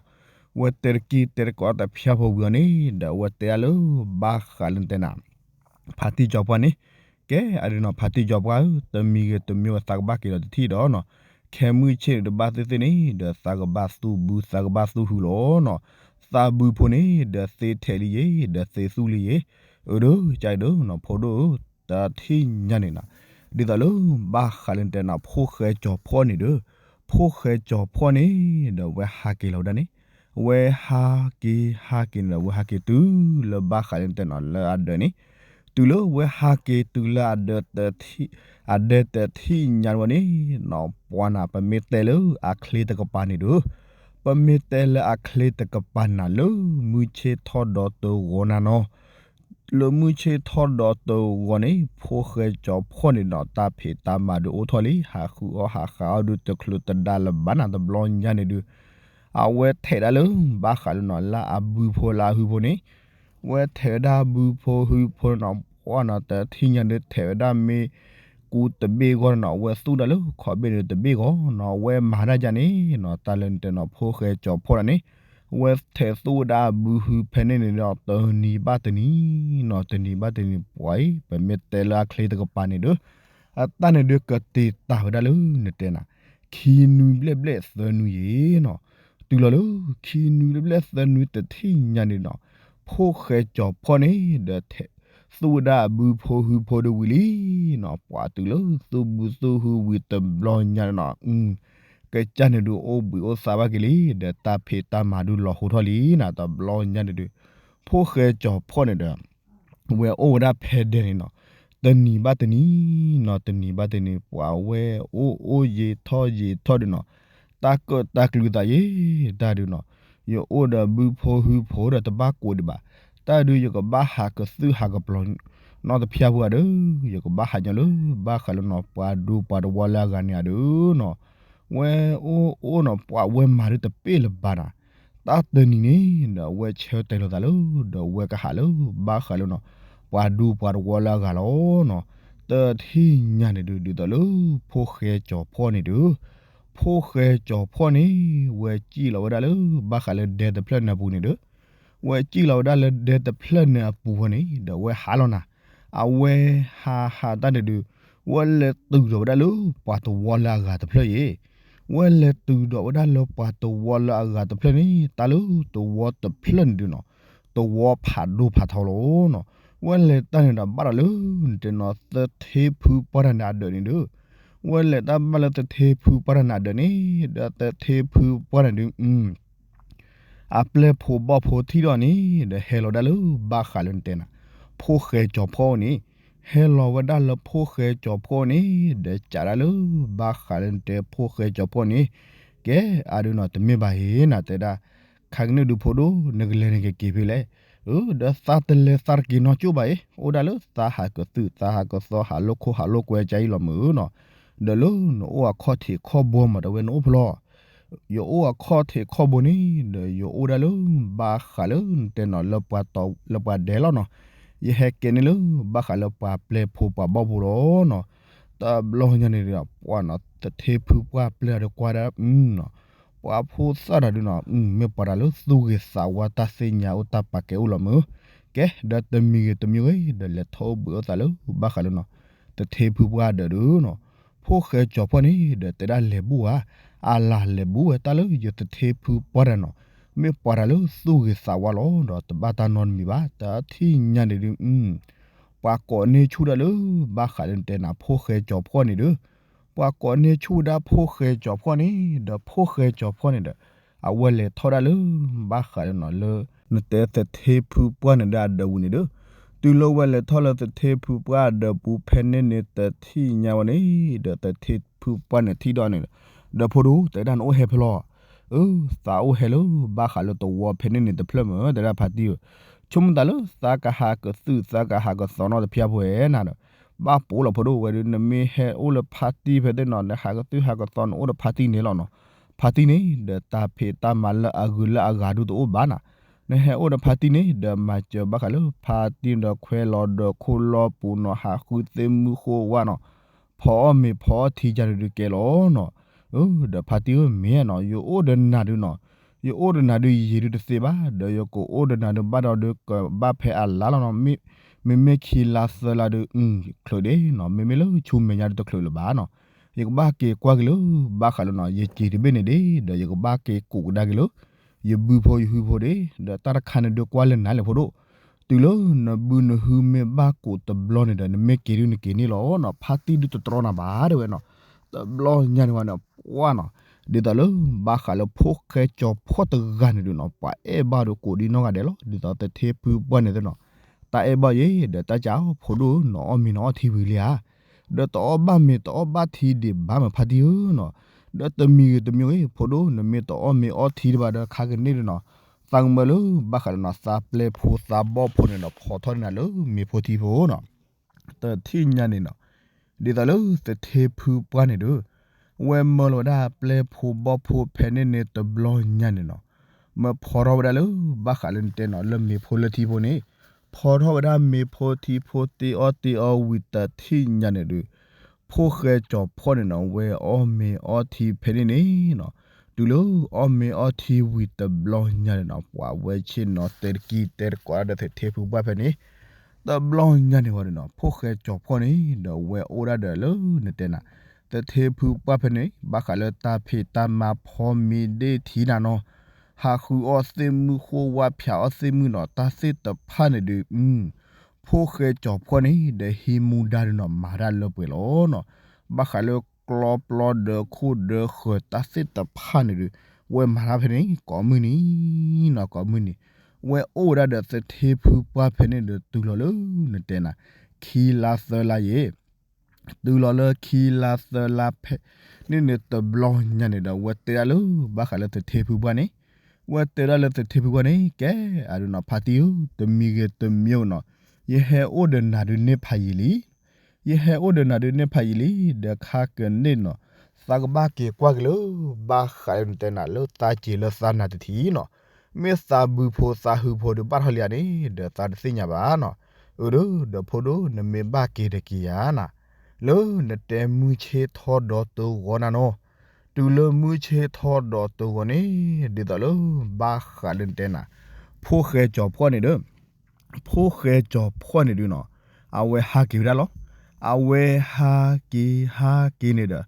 အဝဲတဲတကံတဲတကိးဒၣ်တဖျါဖိဝံၤအီၤန့ၣ် ဒီးအဝဲတဲဒၣ်လၢ ဘၣ်ဃးလၢနတဲနၤ ဖါတံၢ်ကၠီၤပှၢ်န့ၣ်, ကဲအဒုးနီၤ ဖါတံၢ်ကၠီၤပှၢ်ဧၢ, တမံၤဂ့ၤတမံၤဂ့ၤသးကဘၣ်က့ၤဒီးတထံၣ်ဒီးနီၤ, ခဲမုၢ်ဆ့ၣ်န့ၣ်တဘၣ်သ့ၣ်သ့ၣ်န့ၣ် ဒီးသးကဘၣ်သူၣ်ဘု သးကဘၣ်သူၣ်ဟုလီၤနီၤ, သးဘုဖိန့ၣ် ဒီးသ့ထဲးလံယ့ၣ် ဒီးသ့သူၣ်လံယ့ၣ်, အၢ ဒီးကဒီးနီၤ ဖိဒိၣ်ဧၢ, တထံၣ်ညါန့ၣ်နၤ, ဒ်သိးလၢဘၣ်ဃးလၢနတဲနၤ ဖိၣ်ဃဲကၠီၤဖှီၣ်န့ၣ်ဒီး, ဖိၣ်ဃဲကၠီၤဖှီၣ်န့ၣ် ဒီးဝဲဟးက့ၤလီၤဝဲဒၣ်န့ၣ်, ဝဲဟးက့ၤဟးက့ၤန့ၣ်ဒီး ဝဲဟးက့ၤတုၤလၢဘၣ်ဃးလၢနတဲနၤ လၢအဒၢးန့ၣ်, တုၤလၢဝဲဟးက့ၤတုၤလၢအဒၢးတထံၣ်, အဒၢးတထံၣ်ညါဝဲန့ၣ်နီၤ ပှၤနၤ ပမ့ၢ်တဲလၢအချ့တကပၤန့ၣ်ဒီး, ပမ့ၢ်တဲလၢအချ့တကပၤန့ၣ်နၤ လၢမုၢ်ဆ့ၣ်ထီၣ်ဒီးတဂီၤနၤနီၤ လၢမုၢ်ဆ့ၣ်ထီၣ်ဒီးတဂီၤန့ၣ် ဖိၣ်ဃဲကၠီၤဖှီၣ်န့ၣ်ဒီး တၢ်ဖံးတၢ်မၤဒုးအိၣ်ထီၣ်လံ, ဟးဃုအီၣ်ဟးဃးအီၣ်ဒုးတချုးတဒါလၢၤဘၣ်နၤ တဘျီညါန့ၣ်ဒုး, အဝဲထဲးဒၣ်လၢ ဘၣ်ဃးလၢနီၤ လၢအဘုဖိလၢအဟုဖိန့ၣ်, ဝဲထဲးဝဲဒၣ်ဘုဖိဟုဖိနီၤ ပှၤနီၤ တထံၣ်ညါဒုးထဲးဝဲဒၣ်မ့ၢ်ကူတဘ့ၣ်ဂီၢ်နီၤ အဝဲသူၣ်ဒၣ်လၢခီၣ်ဘ့ၣ်န့ၣ်တဘ့ၣ်ဂီၢ်နီၤ အဝဲမၤဒၣ်ယၤန့ၣ်နီၤ တၢ်လၢနတဲနီၤ ဖိၣ်ဃဲကၠီၤဖှီၣ်ဒၣ်န့ၣ်, ဝဲထဲးသူၣ်ဝဲဒၣ်ဘုဟုဖဲန့ၣ်န့ၣ်ဒီး တနံၤဘၣ်တနံၤနီၤ တနံၤဘၣ်တနံၤ ပှၤအံၤ ပမ့ၢ်တဲလၢအချ့တကပၤန့ၣ်ဒီး, အတၢ်န့ၣ်ဒုးကတ့ၤတၢ်ဝဲဒၣ်လၢနတဲနၤ ခံနွံဘျဲၣ်ဘျဲၣ်သၢနွံယ့ၤနီၤ, တုၤလီၤလၢ ခံနွံဘျဲၣ်ဘျဲၣ်သၢနွံတထံၣ်ညါန့ၣ်နီၤ, ဖိၣ်ဃဲကၠီၤဖီၣ်န့ၣ်ဒီး သူၣ်ဝဲဒၣ်အဘုဖိဟုဖိဒီးဝံၤလံနီၤ, ပှၤတုၤလၢသူၣ်ဘုသူၣ်ဟုဝံၤတဘျီညါန့ၣ်နီၤ, ကစၢ်န့ၣ်ဒုးအိၣ်ဘှံးအိၣ်သါဘၣ်က့ၤလံ, ဒီးတၢ်ဖံးတၢ်မၤဒုးလီၤဟိထီၣ်လံနီၤ, တဘျီညါန့ၣ်ဒုး ဖိၣ်ဃဲကၠီၤဖီၣ်န့ၣ်ဒီး ဝဲအိၣ်ဝဲဒၣ်ဖဲဒဲးန့ၣ်နီၤ, တနံၤဘၣ်တနံၤနီၤ, တနံၤဘၣ်တနံၤ ပှၤဝဲအိၣ်အိၣ်ယံာ်ထီၣ်ယံာ်ထီၣ်ဒုးနီၤ, တၢ်ကၢၣ်တၢ်ကျူသးယ့ၤ တၢ်ဒုးနီၤ, ယအိၣ်ဒီးဘုဖိဟုဖိဒီးတဘၣ်ကိးဒံးဘၣ်, တၢ်ဒုးယကဘၣ်ဟးကသုၣ်ဟးကပျီၤနီတဖျၢၣ်ဖိဧါဒီး, ယကဘၣ်ဟးညီလၢ ဘၣ်ဃးလၢနီၤ ပှၤဒူပှၤတဝီလၢအဂၤန့ၣ်ဧါဒီးနီၤ, ဝဲအိၣ်အိၣ်နီၤ ပှၤဝဲမၤဒုးတပ့ၢ်လၢၤဘၣ်နီၤ, တၢ်တနံၤန့ၣ်ဒီး အဝဲဆၢတဲာ်လီၤသးလၢ ဒီးအဝဲကဟးလၢ ဘၣ်ဃးလၢနီၤ ပှၤဒူပှၤတဝီလၢအဂၤလီၤနီၤ, တထံၣ်ညါန့ၣ်ဒုး ဒ်သိးလၢ ဖိၣ်ဃဲကၠီၤဖီၣ်န့ၣ်ဒီး, ဖိၣ်ဃဲကၠီၤဖီၣ်န့ၣ် ဝဲစံၣ်လီၤဝဲဒၣ်လၢ ဘၣ်ဃးလၢဒဲတဖျၢၣ်န့ၣ်အပူၤန့ၣ်ဒီး, ဝဲစံၣ်လီၤဝဲဒၣ်လၢဒဲတဖျၢၣ်န့ၣ်အပူၤဃီန့ၣ် ဒီးဝဲဟးလီၤနၤ, အဝဲဟးဟးတၢ်န့ၣ်ဒုး ဝဲလဲၤတုၤဒီးဝဲဒၣ်လၢပှၤတဝီလၢအဂၤတဖျၢၣ်ယ့ၤ, ဝဲလဲၤတုၤဒီးဝဲဒၣ်လၢပှၤတဝီလၢအဂၤတဖျၢၣ်န့ၣ် တၢ်လၢတဝီတဖျၢၣ်န့ၣ်ဒုးနီၤ, တဝီဖးဒိၣ်ဖးထီလီၤနီၤ, ဝဲလဲၤတၢ်န့ၣ်ဒီးဘၣ်ဒီးလၢ နတဲနီၤ သထ့ဖုပှၢ်တၢ်န့ၣ်အဒၢးန့ၣ်ဒုး, ဝဲလဲၤတၢ်ဘၣ်လၢသထ့ဖုပှၢ်တၢ်န့ၣ်အဒၢးန့ၣ် ဒီးသထ့ဖုပှၢ်န့ၣ်ဒုး အပျဲၢ်ဖိဘီၣ်ဖိထံၣ်ဒီးန့ၣ် ဒီးဟဲလီၤဒၣ်လၢဘၣ်ဃးလၢနတဲနၤ ဖိၣ်ဃဲကၠီၤဖီၣ်န့ၣ်, ဟဲလီၤဝဲဒၣ်လၢဖိၣ်ဃဲကၠီၤဖီၣ်န့ၣ် ဒီးကးဒၣ်လၢ ဘၣ်ဃးလၢနတဲဖိၣ်ဃဲကၠီၤဖီၣ်န့ၣ်, ကဲအဒုးနီၤ တမ့ၢ်ဘၣ်အံၤနၤ တဲဒၣ်, ခါကနံၣ်ဒုးဖိဒိၣ် နကလဲၤနကက့ၤဖဲလဲၣ်, အၢ ဒီးသးတလဲၤသးတက့ၤနီတကၠိၢ်ဘၣ်အံၤ အိၣ်ဒၣ်လၢသးဟးကသုၣ်သးဟးကသီ ဟးလိာ်ခိၣ်ဟးလိာ်ကွဲကါအံၤလီၤမုၢ်နီၤ, ဒီးလၢနအိၣ်အခီၣ်ထံးခီၣ်ဘိမး ဒီးဝဲနအိၣ်ဖဲလဲၣ် ယအိၣ်အခီၣ်ထံးခီၣ်ဘိန့ၣ် ဒီးယအိၣ်ဒၣ်လၢ ဘၣ်ဃးလၢနတဲနီၤ လၢပှၤဒဲးလီၤနီၤ, ယဟဲကဲန့ၣ်လၢ ဘၣ်ဃးလၢပှၤပျဲၢ်ဖိပှၤဘီၣ်ဖိလီၤနီၤ, တဘျီညါန့ၣ်ဒီး ပှၤနီၤ သထ့ဖုပှၢ်ပျဲၢ်ဒီးကွၢ်ဒၣ်နီၤ, ပှၤဖိသၣ်တၢ်ဒုးနီၤ မ့ၢ်ပှၤတၢ်လၢသူၣ်ဂ့ၤသးဝါတၢ်သ့ၣ်ညါအိၣ်တၢ်ပာ်ကဲအိၣ်လီၤမုၢ်, ကဲ ဒီးတမံၤဂ့ၤတမံၤဂ့ၤ ဒီးလဲၤထီၣ်အိၣ်ဘှံးအိၣ်သါလၢ ဘၣ်ဃးလၢနီၤ သထ့ဖုပှၢ်အဒၢးဒုးနီၤ, ဖိၣ်ဃဲကၠီၤဖီၣ်န့ၣ် ဒီးတဲဒၣ်လဲၤဘူၣ်ဧါ, အလၤလဲၤဘူၣ်ဝဲတၢ်လၢယသထ့ဖုပှၢ်တၢ်နီၤ, မ့ၢ်ပှၤတၢ်လၢသူၣ်ဂ့ၤသးဝါလီၤ ဒီးတဘၣ်တၢ်နီတမံၤဘၣ် တထံၣ်ညါန့ၣ်ဒုး ပှၤကိးန့ၢ်ဆူၣ်ဒၣ်လၢ ဘၣ်ဃးလၢနတဲနၤ ဖိၣ်ဃဲကၠီၤဖီၣ်န့ၣ်ဒီး, ပှၤကိးန့ၢ်ဆူၣ်ဝဲဒၣ်ဖိၣ်ဃဲကၠီၤဖီၣ်န့ၣ် ဒီးဖိၣ်ဃဲကၠီၤဖီၣ်န့ၣ်ဒီး အဝဲလဲၤထီၣ်ဒၣ်လၢ ဘၣ်ဃးလၢနီၤလၢ နတဲသထ့ဖုပှၢ်န့ၣ်ဒီးအဒၢးဝံၤန့ၣ်ဒီး, တုၤလၢဝဲလဲၤထီၣ်လၢသထ့ဖုပှၢ်အဒၢးပူၤဖဲန့ၣ်န့ၣ် တထံၣ်ညါဝဲန့ၣ် ဒီးသထ့ဖုပှၢ်န့ၣ်ထံၣ်ဒီးန့ၣ်, ဒီးဖိဒိၣ် တဲဒၣ်နအိၣ်ဟဲဖဲလဲၣ်, အၢ သးအိၣ်ဟဲလၢ ဘၣ်ဃးလၢတဝီဖဲန့ၣ်န့ၣ်တဖျၢၣ်မုၢ် တဲဒၣ်ဖါတံၢ်ဧၢ, ဆိကမိၣ်သးလၢသးကဟးကသုၣ်သးကဟးကသီနီတဖျၢၣ်ဖိဧါနၤဒီး, ဘၣ်ပိာ်လီၤဖိဒိၣ်ဝဲဒုး နမ့ၢ်ဟဲအိၣ်လၢဖါတံၢ်ဖဲသ့ၣ်နီၤ နဟးကသုၣ်ဟးကသီနအိၣ်ဒီးဖါတံၢ်န့ၣ်လီၤနီၤ, ဖါတံၢ်န့ၣ် ဒီးတၢ်ဖံးတၢ်မၤလၢအဂုၤလၢအဂၤဒုးတအိၣ်ဘၣ်နၤ, နဟဲအိၣ်ဒီးဖါတံၢ်န့ၣ် ဒီးမၤစၢၤဘၣ်ဃးလၢဖါတံၢ်ဒီးခွဲးလီၤဒီးခိၣ်လီၢ်ပူၤနီၤ ဟးဃုသ့ၣ်မုၢ်ဃိဝါနီၤ, ဖီအီၣ်မ့ၤဖီအီၣ်ထံယၤဒုးကဲလီၤနီၤ, အၢ ဒီးဖါတံၢ်ဧၢ မ့ၢ်နီၤ ယအိၣ်ဒီးနၤဒုးနီၤ, ယအိၣ်ဒီးနၤဒုးယံာ်ဒုးတသ့ဘၣ် ဒီးယကအိၣ်ဒီးနၤဒုးဘၣ်ဒီးဒုး ကဘၣ်ဖဲအလါလီၤနီၤ, မ့မ့ၢ်ခံလါသၢလါဒုး ချုးဒ့နီၤ, မ့မ့ၢ်လၢဆူမဲာ်ညါဒုးတချုးလၢၤဘၣ်နီၤ, ယကဘၣ်က့ၤကွၢ်က့ၤလၢ ဘၣ်ဃးလၢနီၤ ယစံးတဘ့ၣ်န့ၣ်ဒ့ ဒီးယကဘၣ်က့ၤကူးကဒါက့ၤလၢ ယဘုဖိယဟုဖိဒ့, ဒီးတၢ်တခါန့ၣ်ဒုးကွၢ်လၢနၤလဲၣ်ဖိဒိၣ်, တုၤလၢနဘုနဟုမ့ၢ်ဘၣ်ကူးတဘျီန့ၣ်ဒီး နမ့ၢ်က့ၤဒုးနက့ၤန့ၣ်လီၤနီၤ, ဖါတံၢ်ဒုးတတြီနၤဘၣ်တဲဝဲနီၤ, တဘျီညါန့ၣ်ဝဲန့ၣ် ပှၢ်နီၤ, ဒ်သိးလၢ ဘၣ်ဃးလၢဖိၣ်ဃဲကၠီၤဖီၣ်တဂၤန့ၣ်ဒုးနီၤ ပှၤအဲၣ်ဘၣ်ဒီးကူးဒံနီၢ်ဂၤဒဲးလီၤ, ဒ်သိးသထ့ဖုပှၢ်န့ၣ်သ့ၣ်နီၤ, တၢ်အဲၣ်ဘၣ်ယ့ၣ် ဒီးတၢ်ကးအီၤဖိဒိၣ်ဧၢ နအီၣ်မ့ၤနအီထံဝံၤလံဧါ ဒီးတအီၣ်ဘၣ်မ့ၤတအီၣ်ဘၣ်ထံဒံးဘၣ်မးဖါတံၢ်ဧၢနီၤ, ဒီးတမံၤဂ့ၤတမံၤဂ့ၤ ဖိဒိၣ် နမ့ၢ်တအီၣ်မ့ၤအီထံတဘၣ်ဒီးခါကန့ၣ်ဒုးနီၤ, သးကမၢလၢ ဘၣ်ဃးလၢနီၤ သးပျဲၢ်ဖိသးဘီၣ်ဖိန့ၣ်ဒီး ဖီထီၣ်န့ၢ်နၤလၢမ့ၤဖိထံဖိနီၤ, တထံၣ်ညါန့ၣ်နီၤ, ဒ်သိးလၢသထ့ဖုပှၢ်န့ၣ်ဒီး ဝဲမၢလီၤဝဲဒၣ်ပျဲၢ်ဖိဘီၣ်ဖိဖဲန့ၣ်န့ၣ်တဘျီညါန့ၣ်နီၤ, မၢဖီထီၣ်ဝဲဒၣ်လၢ ဘၣ်ဃးလၢနတဲနီၤ လၢမ့ၤဖိလၢထံဖိန့ၣ်, ဖီထီၣ်ဝဲဒၣ်မ့ၤဖိထံဖိတ့အီၣ်တ့အီဝံၤတထံၣ်ညါန့ၣ်ဒီး ဖိၣ်ဃဲကၠီၤဖီၣ်န့ၣ်နီၤ ဝဲအီၣ်မ့ၤအီထံဖဲန့ၣ်န့ၣ်နီၤ, တုၤလၢအီၣ်မ့ၤအီထံဝံၤတဘျီညါန့ၣ်နီၤ ပှၤဝဲဆ့ၣ်နီၤတဲတကံၢ်တဲတကိးဒီးသထ့ဖုပှၢ်ဖဲန့ၣ်, တ တဘျီညါန့ၣ်ဝံၤဒီးနီၤ ဖိၣ်ဃဲကၠီၤဖှီၣ်န့ၣ်ဒီး ဝဲအိၣ်ဒၣ်ဒီးလၢနတဲနၤ သထ့ဖုပှၢ်ဖဲန့ၣ် ဘၣ်ဃးလၢတၢ်ဖံးတၢ်မၤဖီမ့ၤဒ့ၣ်ထံနၤနီၤ ဟးဃုအီၣ်သ့ၣ်မုၣ် ဃိဝါဖၠးအီၣ်သ့ၣ်မုၣ်နီၤ တၢ်သ့ၣ်တဖၣ်န့ၣ်ဒုး ဖိၣ်ဃဲကၠီၤဖှီၣ်န့ၣ်ဒီး ဟံးမူဒါဒုးနီၤ မၤတၢ်လၢပှဲၤလီၤနီၤ. ဘၣ်ဃးလၢကျီပျီဒီးခိၣ်ဒီးဃၢၤ တၢ်သ့ၣ်တဖၣ်န့ၣ်ဒုး ဝဲမၤတၢ်ဖဲန့ၣ် ကိးမုၢ်နံၤနီၤ ကိးမုၢ်နံၤ ဝဲအိၣ်ဝဲဒၣ်ဒီးသထ့ဖုပှၢ်ဖဲန့ၣ်ဒီး တုၤလီၤလၢနတဲနၤ ခံလါသၢလါယဲၢ် တုၤလီၤလၢခံလါသၢလါဖဲန့ၣ်န့ၣ် တဘျီညါန့ၣ်ဒီး ဝဲတဲဒၣ်လၢ ဘၣ်ဃးလၢသထ့ဖုပှၢ်န့ၣ် ဝဲတဲဒၣ်လၢသထ့ဖုပှၢ်န့ၣ် ကဲ အဒုးနီၤ ဖါတံၢ်ဧၢ တမံၤဂ့ၤတမံၤဧိၤနီၤ ယဟဲအိၣ်ဒီးနၤဒုးန့ၢ်ဖးယံာ်လံ ယဟဲအိၣ်ဒီးနၤဒုးန့ၢ်ဖးယံာ်လံ ဒီးခါကန့ၣ်နီၤ သးကဘၣ်က့ၤကွၢ်က့ၤလၢ ဘၣ်ဃးလၢနတဲနၤလၢသးစ့ၤလၢသးနၤတထံၣ်နီၤ မ့ၢ်သးဘုဖိသးဟုဖိဒုးဘၣ်ထီၣ်လံဧါန့ၣ် ဒီးသးတသ့ၣ်ညါဘၣ်နီၤ အၢ ဒီးဖိဒိၣ် နမ့ၢ်ဘၣ်က့ၤတက့ၤဧါနၤ လၢနတဲမုၢ်ဆ့ၣ်ထီၣ်ဒီးတဂီၤနၤနီၤ တုၤလၢမုၢ်ဆ့ၣ်ထီၣ်ဒီးတဂီၤန့ၣ် ဒ်သိးလၢ ဘၣ်ဃးလၢနတဲနၤ ဖိၣ်ဃဲကၠီၤဖှီၣ်န့ၣ်ဒီး ဖိၣ်ဃဲကၠီၤဖှီၣ်န့ၣ်ဒုးနီၤ အဝဲဟးက့ၤဝဲဒၣ်လီၤ. အဝဲဟးက့ၤဟးက့ၤန့ၣ်ဒီး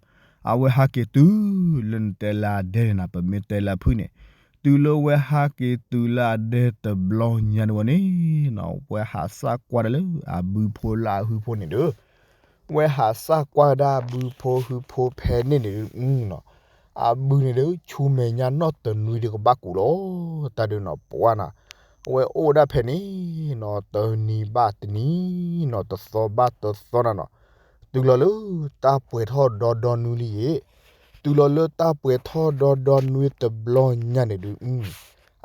အဝဲဟးက့ၤတုၤလၢနတဲလၢအဒဲန့ၣ်နၤ ပမ့ၢ်တဲလၢအဖုၣ်န့ၣ် တုၤလၢဝဲဟးက့ၤတုၤလၢအဒဲတဘျီညါန့ၣ်ဝဲန့ၣ်နီၤ ဝဲဟးစၢ်ကွၢ်ဒၣ်လၢအဘုဖိလၢအဟုဖိန့ၣ်ဒီး ဝဲဟးစၢ်ကွၢ်ဒၣ်ဘုဖိဟုဖိဖဲန့ၣ်န့ၣ်ဒုး အဘုန့ၣ်ဒီး ဆူမဲာ်ညါနီၣ်တနွံဒုးကဘၣ်ကူးလီၤ. တၢ်ဒုးနီၤ ပှၢ်နၤ အဝဲအိၣ်ဒၣ်ဖဲန့ၣ်နီၤ တနံၤဘၣ်တနံၤနီၤ တသီဘၣ်တသီနၤနီၤ တုၤလီၤလၢ တၢ်ပှဲၤထီၣ်ဒီဒီနွံလံယဲၢ် တုၤလီၤလၢတၢ်ပှဲၤထီၣ်ဒီဒီနွံတဘျီညါန့ၣ်ဒုး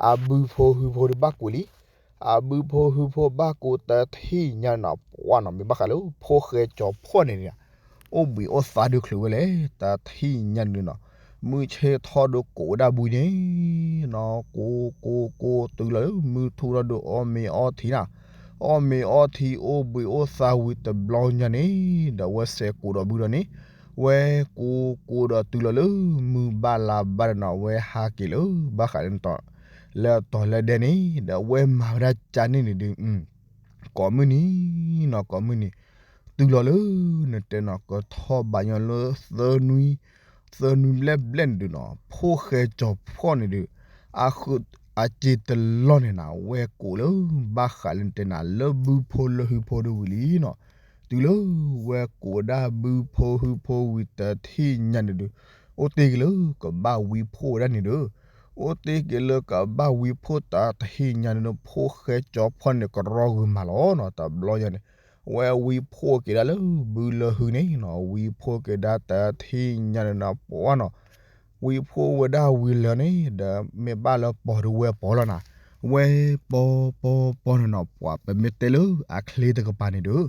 အဘုဖိဟုဖိဒုးဘၣ်ကူးလံ. အဘုဖိဟုဖိဘၣ်ကူးတထံၣ်ညါန့ၣ်နီၤ ပှၢ်နီၤ မ့ၢ်ဘၣ်ဃးလၢဖိၣ်ဃဲကၠီၤဖှီၣ်န့ၣ်န့ၣ် အိၣ်ဘှံးအိၣ်သါဒုးချုးဝဲလဲၣ် တထံၣ်ညါန့ၣ်နီၤ မုၢ်ဆ့ၣ်ထီၣ်ဒုးကူးဝဲဒၣ်ဘုန့ၣ်နီၤ ကူးကူးကူးတုၤလီၤလၢမုၢ်ထူၣ်ထီၣ်ဒုးအီၣ်မ့ၤအီထံနၤ အီၣ်မ့ၤအီထံအိၣ်ဘှံးအိၣ်သါဝံၤတဘျီညါန့ၣ် ဒီးဝဲစဲးကူးဒီးဘုဒီးန့ၣ် ဝဲကူးကူးဒီးတုၤလီၤလၢမုၢ်ဘၣ်လါဘၣ်ဒီးနီၤ ဝဲဟးက့ၤလၢ ဘၣ်ဃးလၢ လၢတီၤလၢဒဲန့ၣ် ဒီးဝဲမၤဝဲဒၣ်ကန့ၣ်န့ၣ်ဒုး ကိးမုၢ်နံၤနီၤ ကိးမုၢ်နံၤ တုၤလီၤလၢ နတဲနီၤ ကထီၣ်ဘးညီလၢ သၢနွံ သၢနွံဘျဲၣ်ဘျဲၣ်န့ၣ်ဒုးနီၤ ဖိၣ်ဃဲကၠီၤဖှီၣ်န့ၣ်ဒုး အဃု အစ့တလီၢ်န့ၣ်နၤ ဝဲကူးလၢ ဘၣ်ဃးလၢနတဲနၤ လၢဘုဖိလၢဟုဖိဒုးဝံၤလံနီၤ တုၤလၢဝဲကူးဝဲဒၣ်ဘုဖိဟုဖိဝံၤတထံၣ်ညါန့ၣ်ဒုး အိၣ်တ့ၢ်က့ၤလၢကဘၣ်ဝံဖှိၣ်ဝဲဒၣ်န့ၣ်ဒီး အိၣ်တ့ၢ်က့ၤလၢကဘၣ်ဝံဖှိၣ်တထံၣ်ညါန့ၣ်ဒီး ဖိၣ်ဃဲကၠီၤဖှီၣ်န့ၣ် ကရီဂုာ်မးလီၤနီၤ တဘျီညါန့ၣ် ဝဲဝံဖှိၣ်က့ၤဒၣ်လၢဘုလၢဟုန့ၣ်နီၤ ဝံဖှိၣ်က့ၤဒၣ်တထံၣ်ညါန့ၣ်နီၤ ပှၢ်နီၤ ဝံဖှိၣ်ဝဲဒၣ်ဝံၤလၢာ်န့ၣ် ဒီးမ့ၢ်ဘၣ်လၢပီၤဒုးဝဲပီၤလီၤနၤ ဝဲပီၤပီၤပီၤန့ၣ်နီၤ ပှၢ် ပမ့ၢ်တဲလၢအချ့တကပၤန့ၣ်ဒီး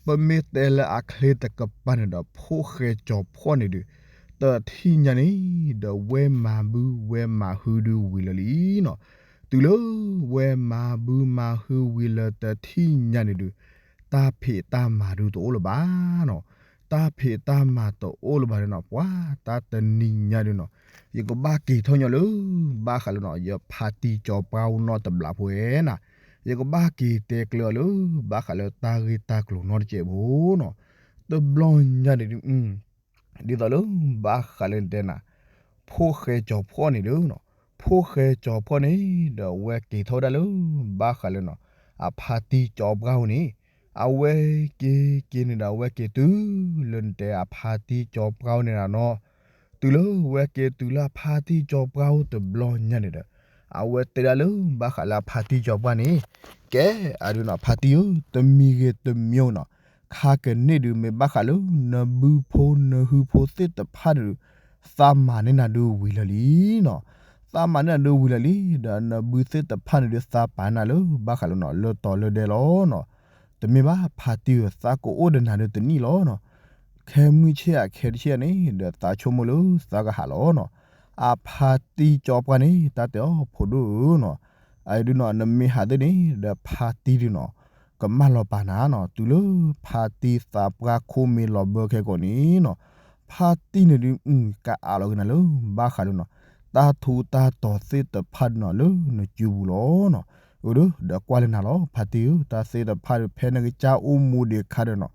ပမ့ၢ်တဲလၢအချ့တကပၤန့ၣ်ဒီး ဖိၣ်ဃဲကၠီၤဖှီၣ်န့ၣ်ဒုး တထံၣ်ညါန့ၣ် ဒီးဝဲမၤဘုဝဲမၤဟုဒုးဝံၤလၢာ်လံနီၤ တုၤလၢဝဲမၤဘုမၤဟုဝံၤလၢာ်တထံၣ်ညါန့ၣ်ဒုး တၢ်ဖံးတၢ်မၤဒုးတအိၣ်လၢၤဘၣ်နီၤ တၢ်ဖံးတၢ်မၤတအိၣ်လၢၤဘၣ်န့ၣ်နီၤ ပှၢ် တၢ်တနံၤညါဒုးနီၤ ယကဘၣ်က့ၤထီၣ်ညီလၢ ဘၣ်ဃးလၢနီၤ ယဖါတံၢ်ကၠီၤပှၢ်အိၣ်နီတဘျီဖိဝဲနၤ ယကဘၣ်က့ၤတဲကျၢၤအီၤလၢ ဘၣ်ဃးလၢတၢ်ဂ့ၢ်တၢ်ကျိၤနီတစဲးဖိနီၤ တဘျီညါန့ၣ်ဒုး ဒ်သိးလၢ ဘၣ်ဃးလၢနတဲနၤ ဖိၣ်ဃဲကၠီၤဖှီၣ်န့ၣ်ဒီးနီၤ ဖိၣ်ဃဲကၠီၤဖှီၣ်န့ၣ်ဒီး အဝဲက့ၤထီၣ်ဝဲဒၣ်လၢ ဘၣ်ဃးလၢနီၤ အဖါတံၢ်ကၠီၤပှၢ်အိၣ်န့ၣ် အဝဲက့ၤက့ၤန့ၣ်ဒီး အဝဲက့ၤတုၤလၢနတဲအဖါတံၢ်ကၠီၤပှၢ်အိၣ်န့ၣ်နၤနီၤ တုၤလၢဝဲက့ၤတုၤလၢအဖါတံၢ်ကၠီၤပှၢ်အိၣ်တဘျီညါန့ၣ်ဒီး အဝဲတဲဒၣ်လၢ ဘၣ်ဃးလၢအဖါတံၢ်ကၠီၤပှၢ်န့ၣ် ကဲ အဒုးနီၤ ဖါတံၢ်ဧၢ တမံၤဂ့ၤတမံၤဧိၤနီၤ ခါကန့ၣ်ဒုး မ့ၢ်ဘၣ်ဃးလၢ နဘုဖိနဟုဖိသ့ၣ်တဖၣ်န့ၣ်ဒုး သးမၤန့ၢ်နၤဒုးဝံၤလၢာ်လံနီၤ သးမၤန့ၢ်နၤဒုးဝံၤလၢာ်လံ ဒီးနဘုသ့ၣ်တဖၣ်န့ၣ်ဒုး သးပာ်နၤလၢ ဘၣ်ဃးလၢနီၤ လၢတီၤလၢဒဲလီၤနီၤ တမ့ၢ်ဘၣ်ဖါတံၢ်ဧၢ သးကအိၣ်ဒီးနၤဒုးတနံၣ်လီၤနီၤ ခဲမုၢ်ဆ့ၣ်အခဲတဆ့ၣ်န့ၣ် ဒီးသးဆိကမိၣ်လၢသးကဟးလီၤနီၤ အဖါတံၢ်ကၠီၤပှၢ်န့ၣ် တၢ်တဲအီၤဖိဒိၣ်ဧၢနီၤ အဒုးနီၤ နမ့ၢ်ဟးသ့ၣ်န့ၣ် ဒီးဖါတံၢ်ဒုးနီၤ ကမၢလီၤပာ်နၤနီၤ တုၤလၢဖါတံၢ်သးပှၢ်ခိၣ်မ့ၢ်လီၤဘၢခဲကိာ်န့ၣ်နီၤ ဖါတံၢ်န့ၣ်ဒုး ကအးလီၤက့ၤနၤလၢ ဘၣ်ဃးလၢနီၤ တၢ်ထူးတၢ်တီၤသ့ၣ်တဖၣ်ဒုးနီၤ လၢနစုပူၤလီၤနီၤ အၢ ဒီးကွၢ်လၢနၤလီၤ ဖါတံၢ်ဧၢ, တၢ်သ့ၣ်တဖၣ်ဒီး ဖဲနကစၢ်အိၣ်မူဒံးအခါဒီးနီၤ,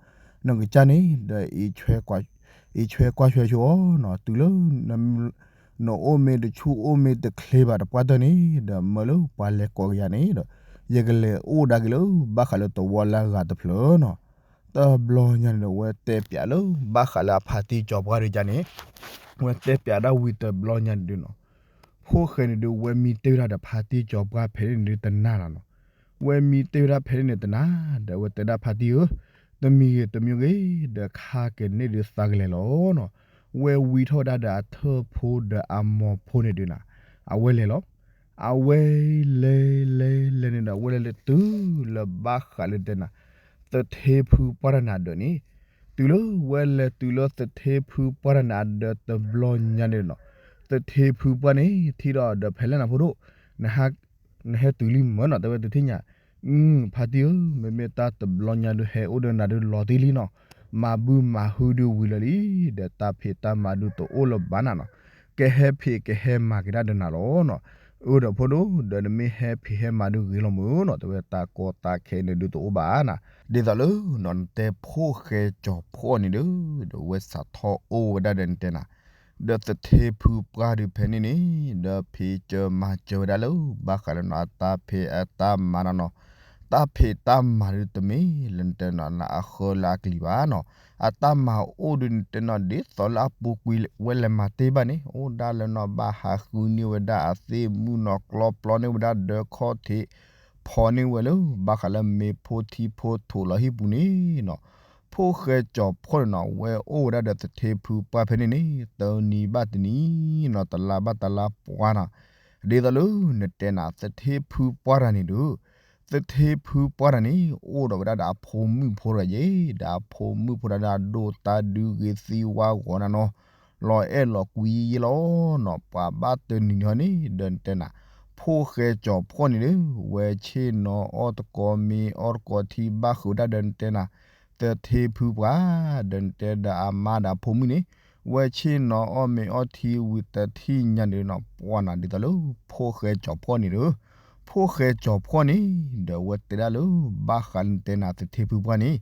နကစၢ်န့ၣ်ဒီး အံးဆွဲကွၢ်ဆွဲဆိအီၤနီၤ, တုၤလၢ နအိၣ်မ့ၢ်တဆူၣ်အိၣ်မ့ၢ်တချ့ဘၣ်တပှၢ်တၢၢ်န့ၣ် ဒီးမၢလၢပှၤလဲၤကိးကယၤန့ၣ်ဒီး ယကလဲၤအိၣ်ဒၣ်က့ၤလၢ ဘၣ်ဃးလၢသဝီလၢအဂၤတဖျၢၣ်နီၤ. တဘျီညါန့ၣ်ဒီး ဝဲတဲပၠးလၢ ဘၣ်ဃးလၢအဖါတံၢ်စီၤပှၢ်ဒုးယါန့ၣ်, ဝဲတဲပၠးဒၣ်ဝံၤတဘျီညါန့ၣ်ဒုးနီၤ, ဖိၣ်ဃဲန့ၣ်ဒုး ဝဲမံတ့ၢ်ဝဲဒၣ်ဒီးဖါတံၢ်စီၤပှၢ်ဖဲန့ၣ်န့ၣ်ဒုးတနၤလီၤနီၤ. ဝဲမံတ့ၢ်ဝဲဒၣ်ဖဲန့ၣ်န့ၣ်တနၤ, ဒီးဝဲတဲဒၣ်ဖါတံၢ်ဧၢ, တမံၤဂ့ၤတမံၤဂ့ၤ ဒီးခါကန့ၢ်ဒုးသးကလဲၤလီၤနီၤ. ဝဲဝံထီၣ်ဝဲဒၣ်ဒီးအထၢၣ်ဖိဒီးအမိၢ်ဖိန့ၣ်ဒုးနၤ, အဝဲလဲၤလီၤ. အဝဲလဲၤလဲၤလဲၤန့ၣ်ဒီး အဝဲလဲၤလၢတုၤလၢဘၣ်ဃးလၢတဲနၤ, သထ့ဖုပှၢ်တၢ်န့ၣ်အဒၢးန့ၣ်, တုၤလၢဝဲလဲၤတုၤလၢသထ့ဖုပှၢ်တၢ်န့ၣ်အဒၢးတဘျီညါန့ၣ်နီၤ, သထ့ဖုပှၢ်န့ၣ် ထံၣ်ဒီးအဒၢးဖဲလဲၣ်နၤဖိဒိၣ်, နဟဲတုၤလံမၢ်နီၤ, တဲဝဲတထံၣ်ညါ, အု ဖါတံၢ်ဧၢ, မ့မ့ၢ်တၢ်တဘျီညါဒုးဟဲအိၣ်ဒီးနၤဒုးလီၤတံၢ်လံနီၤ, မၤဘုမၤဟုဒုးဝံၤလၢာ်လံ, ဒီးတၢ်ဖံးတၢ်မၤဒုးတအိၣ်လၢၤဘၣ်နၤနီၤ, ကဟဲဖံးကဟဲမၤက့ၤဒၣ်ဒီးနၤလီၤနီၤ. အၢ ဒီးဖိဒိၣ် ဒီးနမ့ၢ်ဟဲဖံးဟဲမၤဒုးဂ့ၤလီၤမၢ်နီၤ, တဲဝဲတၢ်ကီတၢ်ခဲန့ၣ်ဒုးတအိၣ်ဘၣ်နၤ, ဒ်သိးလၢနီၤ နတဲဖိၣ်ဃဲကၠီၤဖှီၣ်န့ၣ်ဒုး, ဒီးဝဲစးထီၣ်အိၣ်ဝဲဒၣ်ဒီးနတဲနၤ ဒီးသထ့ဖုပှၢ်ဒုးဖဲန့ၣ်န့ၣ်, ဒီးဖံးစၢၤမၤစၢၤဝဲဒၣ်လၢ ဘၣ်ဃးလၢနီၤအတၢ်ဖံးအတၢ်မၤနီၤနီၤ, တၢ်ဖံးတၢ်မၤဒုးတမ့ၢ်လၢနတဲနီၤ အဃၢလၢအကလံၤဘၣ်နီၤ, အတၢ်မၤအိၣ်ဒုးနတဲနီၤ ဒ်သိးလၢအပူၤကွံာ်ဝဲလဲၤမၤတ့ၢ်ဘၣ်န့ၣ်, အိၣ်ဒၣ်လၢနီၤ ဘၣ်ဟးဃုန့ၢ်ဝဲဒၣ်အသ့ၣ်မုၣ်နီၤ, ကျီပျီန့ၢ်ဝဲဒၣ်ဒၢခီၣ်ထံး, ဖီန့ၢ်ဝဲလၢ ဘၣ်ဃးလၢမ့ၤဖိထံဖိထိးလီၤဟံၣ်ပူၤန့ၣ်နီၤ, ဖိၣ်ဃဲကၠီၤဖှီၣ်န့ၣ်နီၤ ဝဲအိၣ်ဝဲဒၣ်ဒီးသထ့ဖုပှၢ်ဖဲန့ၣ်န့ၣ် တနံၤဘၣ်တနံၤနီၤ တလါဘၣ်တလါပှၢ်နီၤ, ဒ်သိးလၢနတဲနၤ သထ့ဖုပှၢ်တၢ်န့ၣ်ဒုး, သထ့ဖုပှၢ်တၢ်န့ၣ် အိၣ်ဒီးဝဲဒၣ်ဒီးအဖိမုၣ်ဖိတဂၤယဲ, ဒီးအဖိမုၣ်ဖိတဂၤဒီး ဒိၣ်တၢ်ဒုးဂ့ၤသံဝါဂီၤနၤနီၤ, လီၤအဲၣ်လီၤကွံယဲလီၤနီၤ, ပှၤဘၣ်တနံၤန့ၣ်ဟီန့ၣ် ဒီးနတဲနၤ, ဖိၣ်ဃဲကၠီၤဖှီၣ်န့ၣ်ဒုး ဝဲဆ့ၣ်နီၤအီၣ်တကိးမ့ၤအီၣ်တကိးထံ ဘၣ်ဃုာ်ဝဲဒၣ်ဒီးနတဲနၤ သထ့ဖုပှၢ်, ဒီးနတဲဒီးအမါဒီးအဖိမုၣ်န့ၣ်, ဝဲဆ့ၣ်နီၤအီၣ်မ့ၤအီၣ်ထံဝံၤတထံၣ်ညါန့ၣ်နီၤ ပှၢ်နၤ ဒ်သိးလၢ ဖိၣ်ဃဲကၠီၤဖှီၣ်န့ၣ်ဒီး, ဖိၣ်ဃဲကၠီၤဖှီၣ်န့ၣ် ဒီးဝဲတဲဒၣ်လၢ ဘၣ်ဃးလၢနတဲနၤသထ့ဖုပှၢ်န့ၣ်,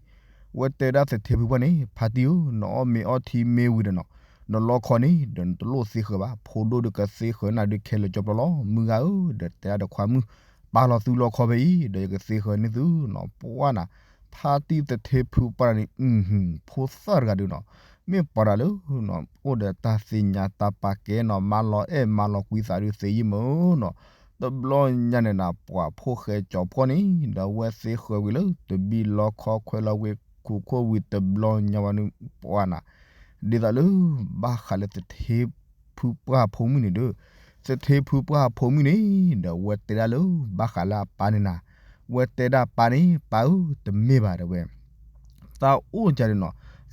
ဝဲတဲဒၣ်သထ့ဖုပှၢ်န့ၣ် ဖါတံၢ်ဧၢ, နအီၣ်မ့ၤအီၣ်ထံမ့ၢ်ဝံၤဒီးနီၤ, နလီခီန့ၣ် ဒီးနတလိၣ်သ့ဃၢၤဘၣ်, ဖိဒိၣ်ဒုးကသ့ဃၢၤနၤဒုးခဲလၢာ်ကၠီပျီလီၤ, မုၢ်ဂၤဧၢ, ဒီးတဲဒၣ်ဒီးခွါမုၣ်, ပာ်လီၤသုလီခီဖဲအံၤ ဒီးယကသ့ဃၢၤန့ၢ်သုနီၤ, ပှၢ်နၤ, ဖါတံၢ်သထ့ဖုပှၢ်န့ၣ်, ဖိသၣ်တဂၤဒုးနီၤ, မ့ၢ်ပှၤတဂၤလၢ အိၣ်ဒီးတၢ်သ့ၣ်ညါတၢ်ပာ်ကဲနီၤ, မၤလီၤအဲၣ်မၤလီၤကွံသးဒုးသ့ယံမၢ်နီၤ, တဘျီညါန့ၣ်နၤ ပှၤဖိၣ်ဃဲကၠီၤဖှီၣ်န့ၣ် ဒီးဝဲသ့ဃၢၤဝံၤလၢ တဘံလီခီခွဲးလီၤဝ့ၢ်ခိၣ်ခိၣ်ဝံၤတဘျီညါဝဲန့ၣ် ပှၢ်နၤ, ဒ်သိးလၢ ဘၣ်ဃးလၢသထ့ဖုပှၢ်ဖိမုၣ်န့ၣ်ဒီး, သထ့ဖုပှၢ်ဖိမုၣ်န့ၣ် ဒီးဝဲတဲဒၣ်လၢ ဘၣ်ဃးလၢအပၢ်န့ၣ်နၤ, ဝဲတဲဒၣ်ပၢ်န့ၣ် ပၢ်ဧၢ တမ့ၢ်ဘၣ်တဲဝဲ သးအိၣ်ကန့ၣ်နီၤ,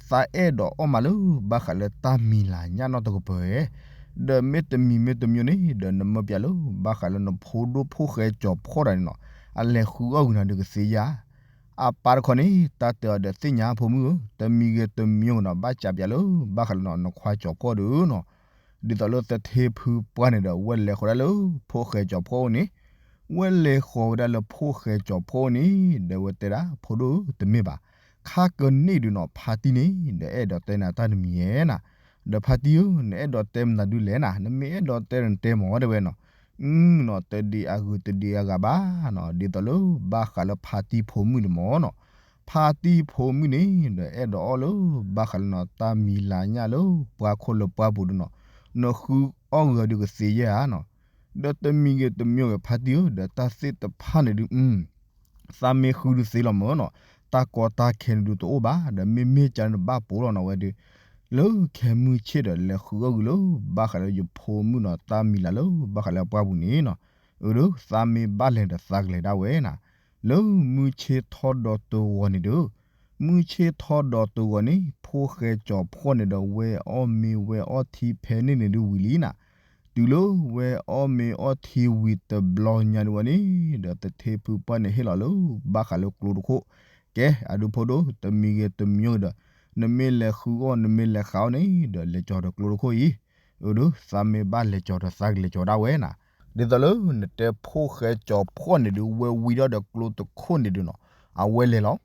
သးအဲၣ်ဒိးအီၣ်မးလၢ ဘၣ်ဃးလၢတၢ်မံၤလၤညၣ်နီတကပၤ, ဒီးမ့တမံၤမ့တမံၤန့ၣ် ဒီးနမၢပၠးလၢဘၣ်ဃးလၢနဖိဒိၣ်ဖိၣ်ဃဲကၠီၤဖှီၣ်တဂၤန့ၣ်နီၤ, အလဲၤဃုအီၣ်ဂုာ်နၤဒုးကသ့ဧါ. အပၢ်တခီန့ၣ် တၢ်တဲအီၤဒီးသ့ၣ်ညါဖိမုၣ်ဧၢ, တမံၤဂ့ၤတမံၤဂ့ၤနီၤ ဘၣ်စံးပၠးလၢ ဘၣ်ဃးလၢနီၤ နခွါကၠီၤဖှီၣ်ဒီးနီၤ, ဒ်သိးလၢသထ့ဖုပှၢ်န့ၣ်ဒီး ဝဲလဲၤဃီၤဒၣ်လၢ ဖိၣ်ဃဲကၠီၤဖှီၣ်အအိၣ်န့ၣ်, ဝဲလဲၤဃီၤဝဲဒၣ်လၢဖိၣ်ဃဲကၠီၤဖှီၣ်အအိၣ်န့ၣ် ဒီးဝဲတဲဒၣ် ဖိဒိၣ်ဧၢ တမ့ၢ်ဘၣ်, ခါကန့ၢ်ဒုးနီၤ ဖါတံၢ်န့ၣ် ဒီးအဲၣ်ဒိးတဲနၤတၢ်တမံၤဧဲနၤ, ဒီးဖါတံၢ်ဧၢ နအဲၣ်ဒိးတဲမနုၤဒုးလဲၣ်နၤ, နမ့ၢ်အဲၣ်ဒိးတဲဒီးနတဲမၢ်တဲဝဲနီၤ, နီၤ တဒံးအဂုၤတဒံးအဂၤဘၣ်နီၤ, ဒ်သိးလၢ ဘၣ်ဃးလၢဖါတံၢ်ဖိမုၣ်န့ၣ်မၢ်နီၤ, ဖါတံၢ်ဖိမုၣ်န့ၣ် ဒီးအဲၣ်ဒိးအီၣ်လၢ ဘၣ်ဃးလၢနီၤ တၢ်မံၤလၤညၣ်လၢပှၤခိၣ်လၢပှၤပူၤဒီးနီၤ, နဃုအီၣ်ဂုာ်အီၤဒုးကသ့ယဲၢ်ဧါနီၤ, ဒီးတမံၤဂ့ၤတမံၤဂ့ၤ ဖါတံၢ်ဧၢ ဒီးတၢ်သ့ၣ်တဖၣ်န့ၣ်ဒုး သးမ့ၢ်ဃုဒုးသ့လီၤမၢ်နီၤ, တၢ်ကီတၢ်ခဲန့ၣ်ဒုးတအိၣ်ဘၣ်, ဒီးမ့မ့ၢ်ကန့ၣ်ဘၣ်ပိာ်လီၤနီၤဝဲဒီး, လၢခဲမုၢ်ဆ့ၣ်ဒီးလဲၤဃုအီၣ်ဂုာ်လၢ ဘၣ်ဃးလၢယဖိမုၣ်နီၤ တၢ်မံၤလၤလၢ ဘၣ်ဃးလၢအပှၢ်ပူၤန့ၣ်နီၤ, အၢ ဒီး သးမ့ၢ်ဘၣ်လဲၤဒီးသးကလဲၤဒၣ်ဝဲနၤ, လၢမုၢ်ဆ့ၣ်ထီၣ်ဒီးတဂီၤန့ၣ်ဒီး, မုၢ်ဆ့ၣ်ထီၣ်ဒီးတဂီၤန့ၣ် ဖိၣ်ဃဲကၠီၤဖှီၣ်န့ၣ်ဒီး ဝဲအီၣ်မ့ၤဝဲအီၣ်ထံဖဲန့ၣ်န့ၣ်ဒုးဝံၤလံနၤ, တုၤလၢဝဲအီၣ်မ့ၤအီၣ်ထံဝံၤတဘျီညါဒုးဝဲန့ၣ် ဒီးသထ့ဖုပှၢ်န့ၣ်ဟ့ၣ်လီၤလၢ ဘၣ်ဃးလၢကျိတခိၣ်, ကဲ အဒုးဖိဒိၣ် တမံၤဂ့ၤတမံၤဂ့ၤဒီး, နမ့ၢ်လဲၤဃုအီၣ် နမ့ၢ်လဲၤဃုအီၣ်န့ၣ် ဒီးလဲၤကၠီၤဒီးကျိတခိၣ်အံၤ, အၢ ဒီး သးမ့ၢ်ဘၣ်လဲၤကၠီၤဒီးသးကလဲၤကၠီၤဒၣ်ဝဲနၤ, ဒ်သိးလၢနတဲဖိၣ်ဃဲကၠီၤဖှီၣ်န့ၣ်ဒုး ဝဲဝံၤဒီးကျိတခိၣ်န့ၣ်ဒုးနီၤ, အဝဲလဲၤလီၤ.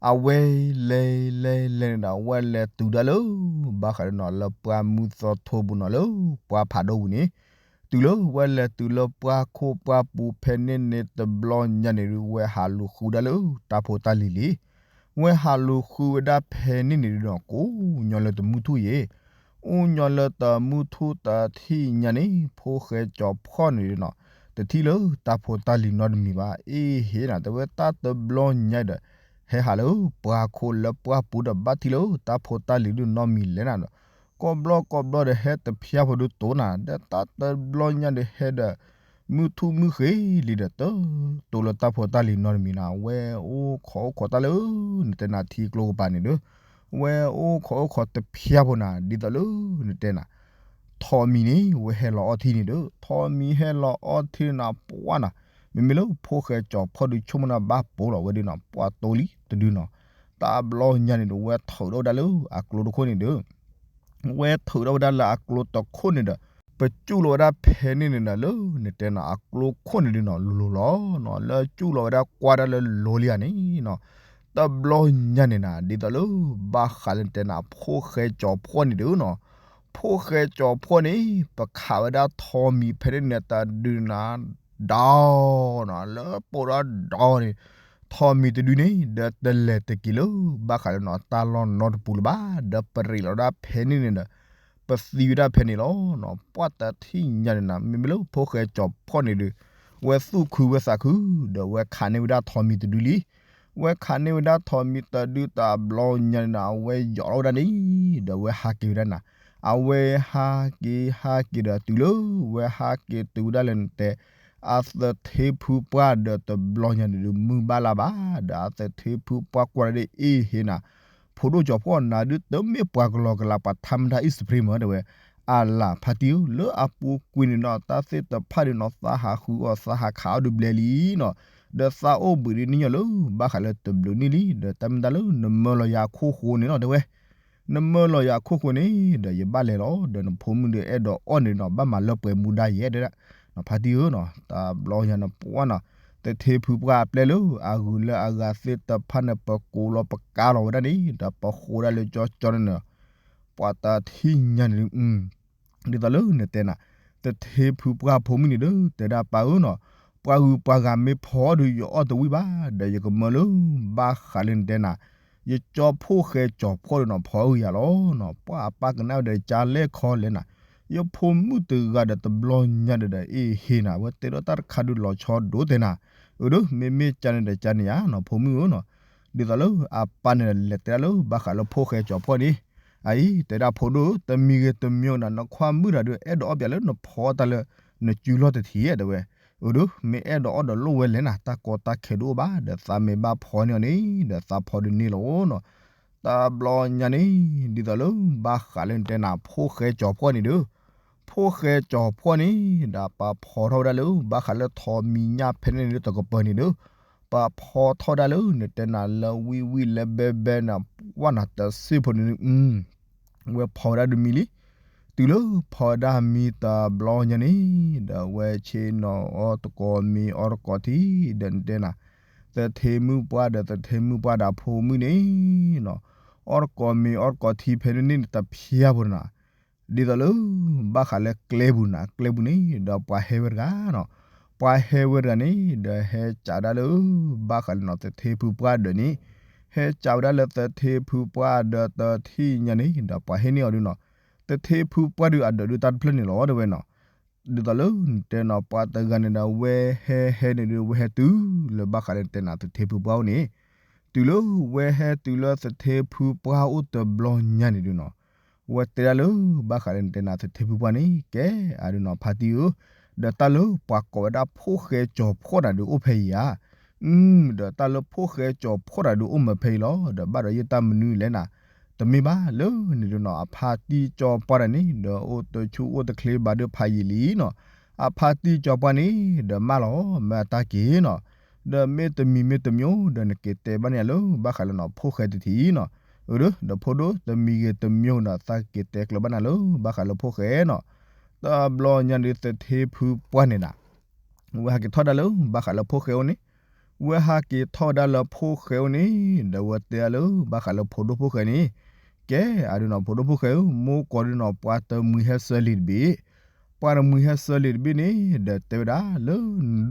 အဝဲလဲၤလဲၤလဲၤန့ၣ်ဒီး အဝဲလဲၤတုၤဒၣ်လၢ ဘၣ်ဃးလၢနီၤ လၢပှၢ်မုၢ်သီထိပူၤနီၤ လၢပှၢ်ဖးဒိၣ်ဝံၤန့ၣ်, တုၤလၢဝဲလဲၤတုၤလၢပှၢ်ခိၣ်ပှၢ်ပူၤဖဲန့ၣ်န့ၣ် တဘျီညါန့ၣ်ဒုး ဝဲဟးလူၤဃုဒၣ်လၢတၢ်ဖိတၢ်လံၤလံ. ဝဲဟးလူၤဃုဝဲဒၣ်ဖဲန့ၣ်န့ၣ်ဒုးနီၤ ကိးညီလၢတမုၢ်ထူၣ်ယဲၢ် အိၣ်ညီလၢတမုၢ်ထူၣ်တထံၣ်ညါန့ၣ် ဖိၣ်ဃဲကၠီၤဖှီၣ်န့ၣ်ဒုးနီၤ တထံၣ်လၢတၢ်ဖိတၢ်လံၤနီတမံၤဘၣ်. အ့ဟ့ၣ်နၤ တဲဝဲတၢ်တဘျီညါဒီး ဟဲဟးလၢပှၢ်ခိၣ်လၢပှၢ်ပူၤဒီး ဘၣ်ထံၣ်လၢတၢ်ဖိတၢ်လံၤဒုးနီတမံၤလဲၣ်နၤဒီး ကိးဘျီကိးဘျီဒီး ဟဲတဖျါဖိဒုးတိၢ်နၤ ဒီးတၢ်တဘျီညါဒီး ဟဲဒီး မုၢ်ထူၣ်မုၢ်ဃ့လံဒီး တတိၢ်လၢတၢ်ဖိတၢ်လံၤနီတမံၤနၤ ဝဲအိၣ်ခိးအိၣ်ခိးတၢ်လၢ နတဲနၤထံကျိကပၤန့ၣ်ဒီး ဝဲအိၣ်ခိးအိၣ်ခိးတဖျါဖိနၤ ဒ်သိးလၢ နတဲနၤ ထိးမံၤန့ၣ် ဝဲဟဲလီၤအီထံန့ၣ်ဒီး ထိးမံၤဟဲလီၤအီထံနၤ ပှၢ်နၤ မ့မ့ၢ်လၢဖိၣ်ဃဲကၠီၤဖှီၣ်ဒုး ဆိကမိၣ်နၤဘၣ်ပိာ်လီၤဝဲဒုးနီၤ ပှၢ်တိၢ်လံတဒုနီၤ တၢ်ဘျီညါန့ၣ်ဒီး ဝဲထုးထီၣ်ဝဲဒၣ်လၢအကျိတခိၣ်န့ၣ်ဒီး ဝဲထုးထီၣ်ဝဲဒၣ်လၢအကျိတခိၣ်န့ၣ်ဒီး ပကူၣ်လီၤဝဲဒၣ်ဖဲန့ၣ်န့ၣ်ဒီး လၢနတဲနၤအကျိခိၣ်န့ၣ်ဒုးနီၤ လိၤလိၤလီၤနီၤ လၢကူၣ်လီၤဝဲဒၣ်ကွၢ်ဒၣ်လၢလီၤလံဧါန့ၣ်နီၤ တဘျီညါန့ၣ်နၤ ဒ်သိးလၢ ဘၣ်ဃးလၢနတဲနၤ ဖိၣ်ဃဲကၠီၤဖှီၣ်န့ၣ်ဒုးနီၤ ဖိၣ်ဃဲကၠီၤဖှီၣ်န့ၣ် ပခးဝဲဒၣ်ထိးမံၤဖဲန့ၣ်န့ၣ် တဒုနၤ ဒီနီၤ လၢပိာ်ဒီးဒီန့ၣ် ထိးမံၤတဒုန့ၣ် ဒီးတလဲၤတက့ၤလၢ ဘၣ်ဃးလၢနီၤ တၢ်လီၢ်နီတပူၤလၢၤဘၣ် ဒီးပရ့းလီၤဒၣ်ဖဲန့ၣ်န့ၣ်ဒီး ပသံဝဲဒၣ်ဖဲန့ၣ်လီၤနီၤ ပှၢ်တထံၣ်ညါန့ၣ်နၤ မ့မ့ၢ်လၢဖိၣ်ဃဲကၠီၤဖှီၣ်န့ၣ်ဒီး ဝဲသူၣ်ခုဝဲသးခု ဒီးဝဲခးန့ၢ်ဝဲဒၣ်ထိးမံၤတဒုလံ ဝဲခးန့ၢ်ဝဲဒၣ်ထိးမံၤတဒုတဘျီညါန့ၣ်နၤ အဝဲယီၤလီၤဝဲဒၣ်န့ၣ် ဒီးဝဲဟးက့ၤဝဲဒၣ်နၤ အဝဲဟးက့ၤဟးက့ၤဒီးတုၤလၢ ဝဲဟးက့ၤတုၤဝဲဒၣ်လၢနတဲ အသထ့ဖုပှၢ်ဒီးတဘျီညါန့ၣ်ဒုး မုၢ်ဘၣ်လၢ်ဘၣ် ဒီးအသထ့ဖုပှၢ်ကွၢ်ဒၣ်ဒ်အ့ဟ့ၣ်နၤ ဖိဒိၣ်ကၠီၤဖှီၣ်နၤဒုး တမ့ၢ်ပှၤကလီကလီ ပှၤထါမတၤအံၣ်စဖရ့မၢ တဲဝဲ အလၤဖါတံၢ်ဧၢ လၢအပူၤကွံာ်န့ၣ်နီၤ တၢ်သ့ၣ်တဖၣ်ဒုးနီၤ သးဟးဃုအီၣ် သးဟးခးအီၣ်ဒုးဘျဲလံနီၤ ဒီးသးအိၣ်ဘှံးဒ်န့ၣ်ညီလၢ ဘၣ်ဃးလၢတဘျုးနံၣ်လံ ဒီးတၢ်မ့ၢ်တၢ်လၢနမၢလီၤယၤအခိၣ်ဃိန့ၣ်နီၤ တဲဝဲ နမၢလီၤယၤအခိၣ်ဃိန့ၣ် ဒီးယဘၣ်လဲၤလီၤ ဒီးနဖိမုၣ်ဒီးအဲၣ်ဒိးအီၣ်န့ၣ်နီၤ ဘၣ်မၤလၢပှဲၤမူဒါယဲၢ် တဲဒၣ် ဖါတံၢ်ဧၢနီၤ တဘျီညါန့ၣ်ပှၢ်နီၤ သထ့ဖုပှၢ်အပျဲၢ်လၢ အဂုၤလၢအဂၤသ့ၣ်တဖၣ်န့ၣ် ပကိးလီၤပကါလီၤဝဲဒၣ်န့ၣ် ဒီးပဃိဒၣ်လၢကၠီကၠီန့ၣ်န့ၣ် ပှၤတထံၣ်ညါန့ၣ် ဒ်သိးလၢနတဲနၤ သထ့ဖုပှၢ်ဖိမုၣ်န့ၣ်ဒီး တဲဒၣ်ပၢ်ဧၢနီၤ ပှၤဂုၤပှၤဂၤမ့ၢ်ဖီအီၣ်ဒီး ယအီၣ်တဝံၣ်ဘၣ် ဒီးယကမၢလၢ ဘၣ်ဃးလၢနတဲနၤ ယကၠီဖိၣ်ဃဲကၠီၤဖှီၣ်ဒီးနီၤ ဖီအီၣ်ယၤလီၤနီၤ ပှၢ်အပၢ်ကနၣ်ဝဲဒီး ကလဲၣ်ခီလဲၣ်နၤ ယဖိမုၣ်တဂၤဒီးတဘျီညါဒီး အ့ဟ့ၣ်နၤ ဝဲတဲဒီးတၢ်တခါဒုးလီၤဆီဒိၣ်တဲနၤ အၢဒီး မ့မ့ၢ်ကန့ၣ်ဒီးကန့ၣ်ဧါနီၤ ဖိမုၣ်ဧၢနီၤ ဒ်သိးလၢအပၢ်န့ၣ်ဒီး လဲၤတဲဒၣ်လၢဘၣ်ဃးလၢဖိၣ်ဃဲကၠီၤဖှီၣ်န့ၣ် အအံၤ တဲဒၣ်ဖိဒိၣ်ဧၢ တမံၤဂ့ၤတမံၤနၤ နခွါမုၣ်တဂၤဒုး အဲၣ်ဒိးအီၣ်ပၠးလၢနဖီတၢ်လၢ နစုလီၢ်တထံၣ်ဧါ တဲဝဲ အၢဒီး မ့ၢ်အဲၣ်ဒိးအီၣ်ဒီးလိၣ်ဝဲလဲၣ်နၤ တၢ်ကီတၢ်ခဲဒုးအိၣ်ဘၣ် ဒီးသးမ့ၢ်ဘၣ်ဖီန့ၢ်အီၤန့ၣ် ဒီးသးဖီဒုးန့ၢ်လီၤနီၤ တဘျီညါန့ၣ် ဒ်သိးလၢ ဘၣ်ဃးလၢနတဲနၤ ဖိၣ်ဃဲကၠီၤဖှီၣ်န့ၣ်ဒီး ဖိၣ်ဃဲကၠီၤဖှီၣ်န့ၣ် ဒီးပှၤဖီထီၣ်ဝဲဒၣ်လၢ ဘၣ်ဃးလၢထိးမံၤညၣ်ဖဲန့ၣ်န့ၣ်ဒီးတကပၤန့ၣ်ဒီး ပှၤဖီထီၣ်ဝဲဒၣ်လၢ နတဲနၤလၢဝံၣ်ဝံၣ်လၢဘဲဘဲနၤ ပှၢ်နၤတစ့ၢ်ဖိန့ၣ် ဝဲဖီဝဲဒၣ်ဒုးမံလံ တုၤလၢဖီဝဲဒၣ်မံတဘျီညါန့ၣ် ဒီးဝဲဆ့ၣ်နီၤအီၣ်တကိးမ့ၤအီတကိးထံ ဒီးနတဲနၤ သထ့မုၣ်ပှၢ်ဒီးသထ့မုၣ်ပှၢ်ဒီးဖိမုၣ်န့ၣ်နီၤ အီၣ်တကိးမ့ၤအီတကိးထံဖဲန့ၣ်န့ၣ်တဖျါဖိနၤ ဒ်သိးလၢ ဘၣ်ဃးလၢကျဲပူၤနၤ ကျဲပူၤန့ၣ် ဒီးပှၤဟဲဝဲတဂၤနီၤ ပှၤဟဲဝဲတဂၤန့ၣ် ဒီးဟဲစးဝဲဒၣ်လၢ ဘၣ်ဃးလၢနီၤ သထ့ဖုပှၢ်ဒီးန့ၣ် ဟဲစးဝဲဒၣ်လၢသထ့ဖုပှၢ်ဒီးတထံၣ်ညါန့ၣ် ဒီးပှၤဟ့ၣ်န့ၢ်အီၤဒုးနီၤ သထ့ဖုပှၢ်ဒုးအဒၢးဒုးတၢ်တဖျၢၣ်န့ၣ်လီၤ တဲဝဲနီၤ ဒ်သိးလၢနတဲနီၤ ပှၤတဂၤန့ၣ်ဒီး ဝဲဟဲဟဲန့ၣ်ဒီး ဝဲဟဲတုၤလၢဘၣ်ဃးလၢနတဲနၤ သထ့ဖုပှၢ်အိၣ်န့ၣ် တုၤလၢဝဲဟဲတုၤလၢသထ့ဖုပှၢ်အိၣ်တဘျီညါန့ၣ်ဒုးနီၤ ဝဲတဲဒၣ်လၢ ဘၣ်ဃးလၢနတဲနၤ သထ့ဖုပှၢ်န့ၣ် ကဲအဒုးနီၤ ဖါတံၢ်ဧၢ ဒီးတၢ်လၢပှၤကိးဝဲဒၣ်ဖိၣ်ဃဲကၠီၤဖှီၣ်တဂၤဒုးအိၣ်ဖဲအံၤဧါ ဒီးတၢ်လၢဖိၣ်ဃဲကၠီၤဖှီၣ်တဂၤဒုးအိၣ်မၢဖဲအံၤလီၤ ဒီးဘၣ်ဒီးယတၢ်မနုၤလဲၣ်နၤ တမ့ၢ်ဘၣ်လၢန့ၣ်ဒုးနီၤ အဖါတံၢ်ကၠီၤပှၢ်တဂၤန့ၣ် ဒီးအိၣ်တဆူၣ်အိၣ်တချ့ဘၣ်ဒုးဖးယံာ်လံနီၤ အဖါတံၢ်ကၠီၤပှၢ်န့ၣ် ဒီးမၢလီၤ မၢအတၢ်က့ၤနီၤ ဒီးမ့ၢ်တမံၤမ့ၢ်တမံၤ ဒီးနက့ၤတဲဘၣ်န့ၢ်လၢ ဘၣ်ဃးလၢနီၤ ဖိၣ်ဃဲတထံၣ်နီၤ အၢ ဒီးဖိဒိၣ်တမံၤဂ့ၤတမံၤဒီး သးက့ၤတဲကျၢၤဘၣ်နၤလၢ ဘၣ်ဃးလၢဖိၣ်ဃဲနီၤ တဘျီညါဒုးသထ့ဖုပှၢ်န့ၣ်နၤ ဝဲဟးက့ၤထီၣ်ဒၣ်လၢဘၣ်ဃးလၢဖိၣ်ဃဲအိၣ်န့ၣ်, ဝဲဟးက့ၤထီၣ်ဝဲဒၣ်လၢဖိၣ်ဃဲအိၣ်န့ၣ် ဒီးဝဲတဲဒၣ်လၢဘၣ်ဃးလၢဖိဒိၣ်ဖိၣ်ဃဲန့ၣ်, ကဲအဒုးနီၤ ဖိဒိၣ်ဖိၣ်ဃဲဧၢ, မိၢ်ကီၢ်ဒုးနီၤ ပှၤတမှံၤဟဲဆၢလံၤတဘ့ၣ်, ပှၤတမှံၤဟဲဆၢလံၤတဘ့ၣ်န့ၣ် ဒီးတဲဝဲဒၣ်လၢ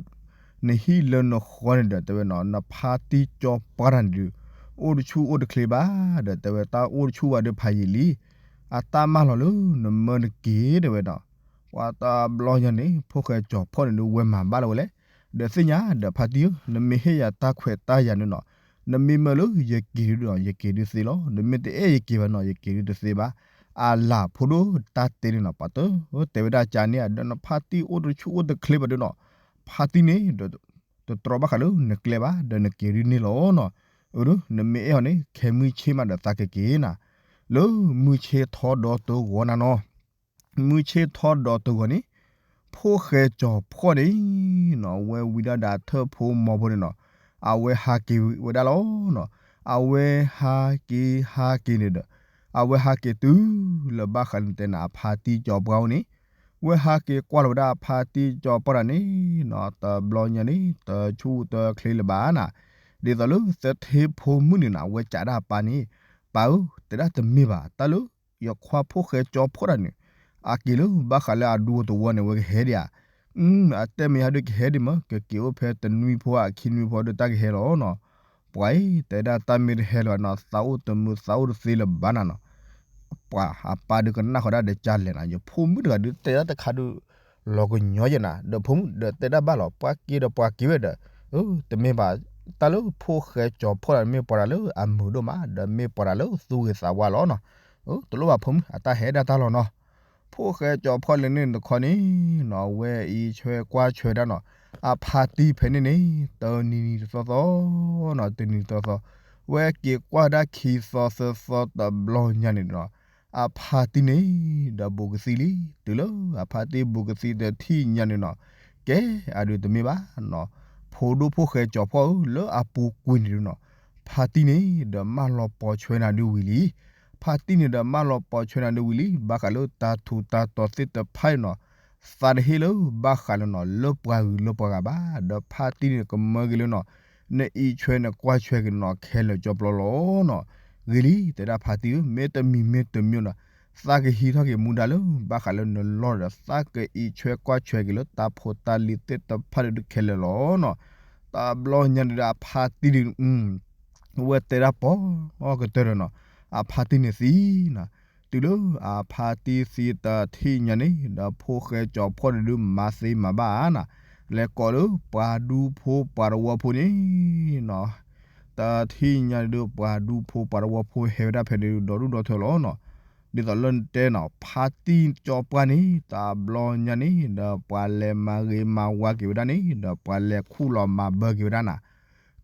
နဟံၣ်လၢနဃီန့ၣ်ဒီး တဲဝဲနီၤ နဖါတံၢ်ကၠီပှၢ်တၢ်န့ၣ်ဒုး အိၣ်တဆူၣ်အိၣ်တချ့ဘၣ်, ဒီးတဲဝဲတၢ်အိၣ်တဆူၣ်ဝဲဒုးဖးယံာ်လံ, အတၢ်မၢလီၤလၢနမၢနက့ၤ တဲဝဲနီၤ, ပှၤတဘျီညါန့ၣ် ဖိၣ်ဃဲကၠီဖီၣ်န့ၣ်ဒုးဝဲမၤဘၣ်လၢၤဝဲလဲၣ်, ဒီးသ့ၣ်ညါဒီးဖါတံၢ်ဧၢ, နမ့ၢ်ဟ့ၣ်ယၤတၢ်ခွဲးတၢ်ယာ်န့ၣ်နီၤ, နမ့ၢ်မၢလၢယက့ၤဒုးဒီး ယက့ၤဒုးသ့လီၤ, နမ့ၢ်တအဲၣ်ယက့ၤဘၣ်နီၤ ယက့ၤဒုးတသ့ဘၣ်, အလၤဖိဒိၣ်တၢ်တဲန့ၣ်နီၤ ပှၤတတဲဝဲဒၣ်ကန့ၣ် ဒီးနဖါတံၢ်အိၣ်တဆူၣ်အိၣ်တချ့ဘၣ်ဒုးနီၤ, ဖါတံၢ်န့ၣ်ဒီး တတြီဘၣ်ဃးလၢနကျဲဘၣ် ဒီးနက့ၤဒုးန့ၢ်လီၤနီၤ, အၢ နမ့ၢ်အဲၣ်အီၤန့ၣ် ခဲမုၢ်ဆ့ၣ်မးဒီးသးကက့ၤနၤ, လၢမုၢ်ဆ့ၣ်ထီဒီတဂီၤနၤနီၤ, မုၢ်ဆ့ၣ်ထီဒီတဂီၤန့ၣ်, ဖိၣ်ဃဲကၠီဖီၣ်န့ၣ်နီၤ ဝဲဝံၤဒၣ်ဒီးထၢၣ်ဖိမီၤဖိန့ၣ်နီၤ, အဝဲဟးက့ၤဝဲဒၣ်လီၤနီၤ, အဝဲဟးက့ၤဟးက့ၤန့ၣ်ဒီး, အဝဲဟးက့ၤတုၤလၢဘၣ်ဃးလၢနတဲနၤအဖါတံၢ်ကၠီပှၢ်အိၣ်န့ၣ်, ဝဲဟးက့ၤကွၢ်လီၤဝဲဒၣ်အဖါတံၢ်ကၠီပှၢ်တၢ်န့ၣ်နီၤ တဘျီညါန့ၣ် တဆူၣ်တချ့လၢၤဘၣ်နၤ, ဒ်သိးလၢသထ့ဖိမုၣ်န့ၣ်နီၤ အဝဲကးဒၣ်အပၢ်န့ၣ်, ပၢ်ဧၢ, တဲဒၣ်တမ့ၢ်ဘၣ် တၢ်လၢ ယခွါဖိၣ်ဃဲကၠီဖီၣ်တၢ်န့ၣ်, အက့ၤလၢဘၣ်ဃးလၢအဒူသဝီန့ၣ် အဝဲကဟဲဒံးဧါ, အတဲမ့ၢ်ဟဲဒုးကဟဲဒံးမး ကက့ၤအိၣ်ဖဲတနွံဖိအခံနွံဖိဒီးတၢ်ကဟဲလီၤနီၤ, ပှၤအံၤ တဲဒၣ်တၢ်မ့ၢ်တဟဲလၢၤဘၣ်နီၤ သးအိၣ်တမုာ်သးအိၣ်တသ့လၢၤဘၣ်နၤနီၤ, ပှၤအပၢ်ဒုးကနၣ်ဃီဒၣ်ဒီးကလဲၣ်နၤ ယဖိမုၣ်တဂၤဒုးတဲဒၣ်တခါဒုး လီၤကညီယဲနၤ ဒီးဖိမုၣ်ဒီးတဲဒၣ်ဘၣ်လီၤ ပှၤက့ၤဒီးပှၤက့ၤဝဲဒီး, တမ့ၢ်ဘၣ်, တၢ်လၢဖိၣ်ဃဲကၠီဖီၣ်တၢ်မ့ၢ်ပှၤတၢ်လၢအမုာ်ဒိၣ်မး ဒီးမ့ၢ်ပှၤတၢ်လၢသူၣ်ဂ့ၤသးဝါလီၤနီၤ, တလိၣ်ဘၣ်ဖိမုၣ် အတၢ်ဟဲဒၣ်တၢ်လီၤနီၤ, ဖိၣ်ဃဲကၠီဖီၣ်လဲၤန့ၣ်တခီန့ၣ်နီၤ ဝဲအံးဆွဲကွၢ်ဆွဲဒၣ်နီၤ, အဖါတံၢ်ဖဲန့ၣ်န့ၣ် တနံၤနံၤတသီသီနီၤ တနံၤနံၤတသီသီ, ဝဲက့ၤကွၢ်ဒၣ်ခံသီသၢသီတဘျီညါန့ၣ်နီၤ, အဖါတံၢ်န့ၣ် ဒီးဘူးကသံလံ, တုၤလၢအဖါတံၢ်ဘူးကသံတထံၣ်ညါန့ၣ်နီၤ, ကဲအဒုးတမ့ၢ်ဘၣ်နီၤ, ဖိဒိၣ်ဖိၣ်ဃဲကၠီဖီၣ်ဧၢ လၢအပူၤကွံာ်န့ၣ်ဒုးနီၤ, ဖါတံၢ်န့ၣ်ဒီးမၢလီၤပိာ်ဆွဲနၤဒုးဝံၤလံ, ဖါတံၢ်န့ၣ်ဒီးမၢလီၤပိာ်ဆွဲနၤဒုးဝံၤလံ ဘၣ်ဃးလၢတၢ်ထူးတၢ်တီၤသ့ၣ်တဖၣ်န့ၣ်နီၤ, သးတဟ့ၣ်လၢဘၣ်ဃးလၢနီၤ လၢပှၤဂုၤလၢပှၤဂၤဘၣ်, ဒီးဖါတံၢ်န့ၣ်ကမၢက့ၤလၢနီၤ, နအံးဆွဲနကွၢ်ဆွဲက့ၤနီၤ ခဲလၢာ်ကၠီပျီလီၤနီၤ, ဂ့ၤလံ တဲဒၣ်ဖါတံၢ်ဧၢ မ့ၢ်တမံၤမ့ၢ်တမံၤနီၤ, သးကဟံးထီၣ်က့ၤမူဒါလၢ ဘၣ်ဃးလၢနလီၢ်ဒီး သးကအံးဆွဲကွၢ်ဆွဲက့ၤလၢတၢ်ဖိတၢ်လံၤသ့ၣ်တဖၣ်ဒုးခဲလၢာ်လီၤနီၤ, တဘျီညါဒုးဒီးအဖါတံၢ်ဒုး ဝဲတဲဒၣ်ပီၤကတၢၢ်ဒီးနီၤ, အဖါတံၢ်န့ၣ်သံနီၤ, တုၤလၢအဖါတံၢ်သံတထံၣ်ညါန့ၣ် ဒီးဖိၣ်ဃဲကၠီဖီၣ်န့ၣ်ဒုးမၤသ့မၤဘၣ်နၤ, လဲၤကိးလၢပှၤဒူဖိပှၤတဝီဖိန့ၣ်နီၤ, တထံၣ်ညါန့ၣ်ဒုး ပှၤဒူဖိပှၤတဝီဖိဟဲဝဲဒၣ်ဖဲန့ၣ်ဒီဒူၣ်ဒီထၢလီၤနီၤ, ဒ်သိးလၢနတဲနီၤ ဖါတံၢ်ကၠီပှၢ်န့ၣ် တဘျီညါန့ၣ် ဒီးပှၤလဲၤမၤဂ့ၤမၤဝါက့ၤဝဲဒၣ်န့ၣ် ဒီးပှၤလဲၤခူၣ်လီၤမၤဘၢက့ၤဝဲဒၣ်နၤ,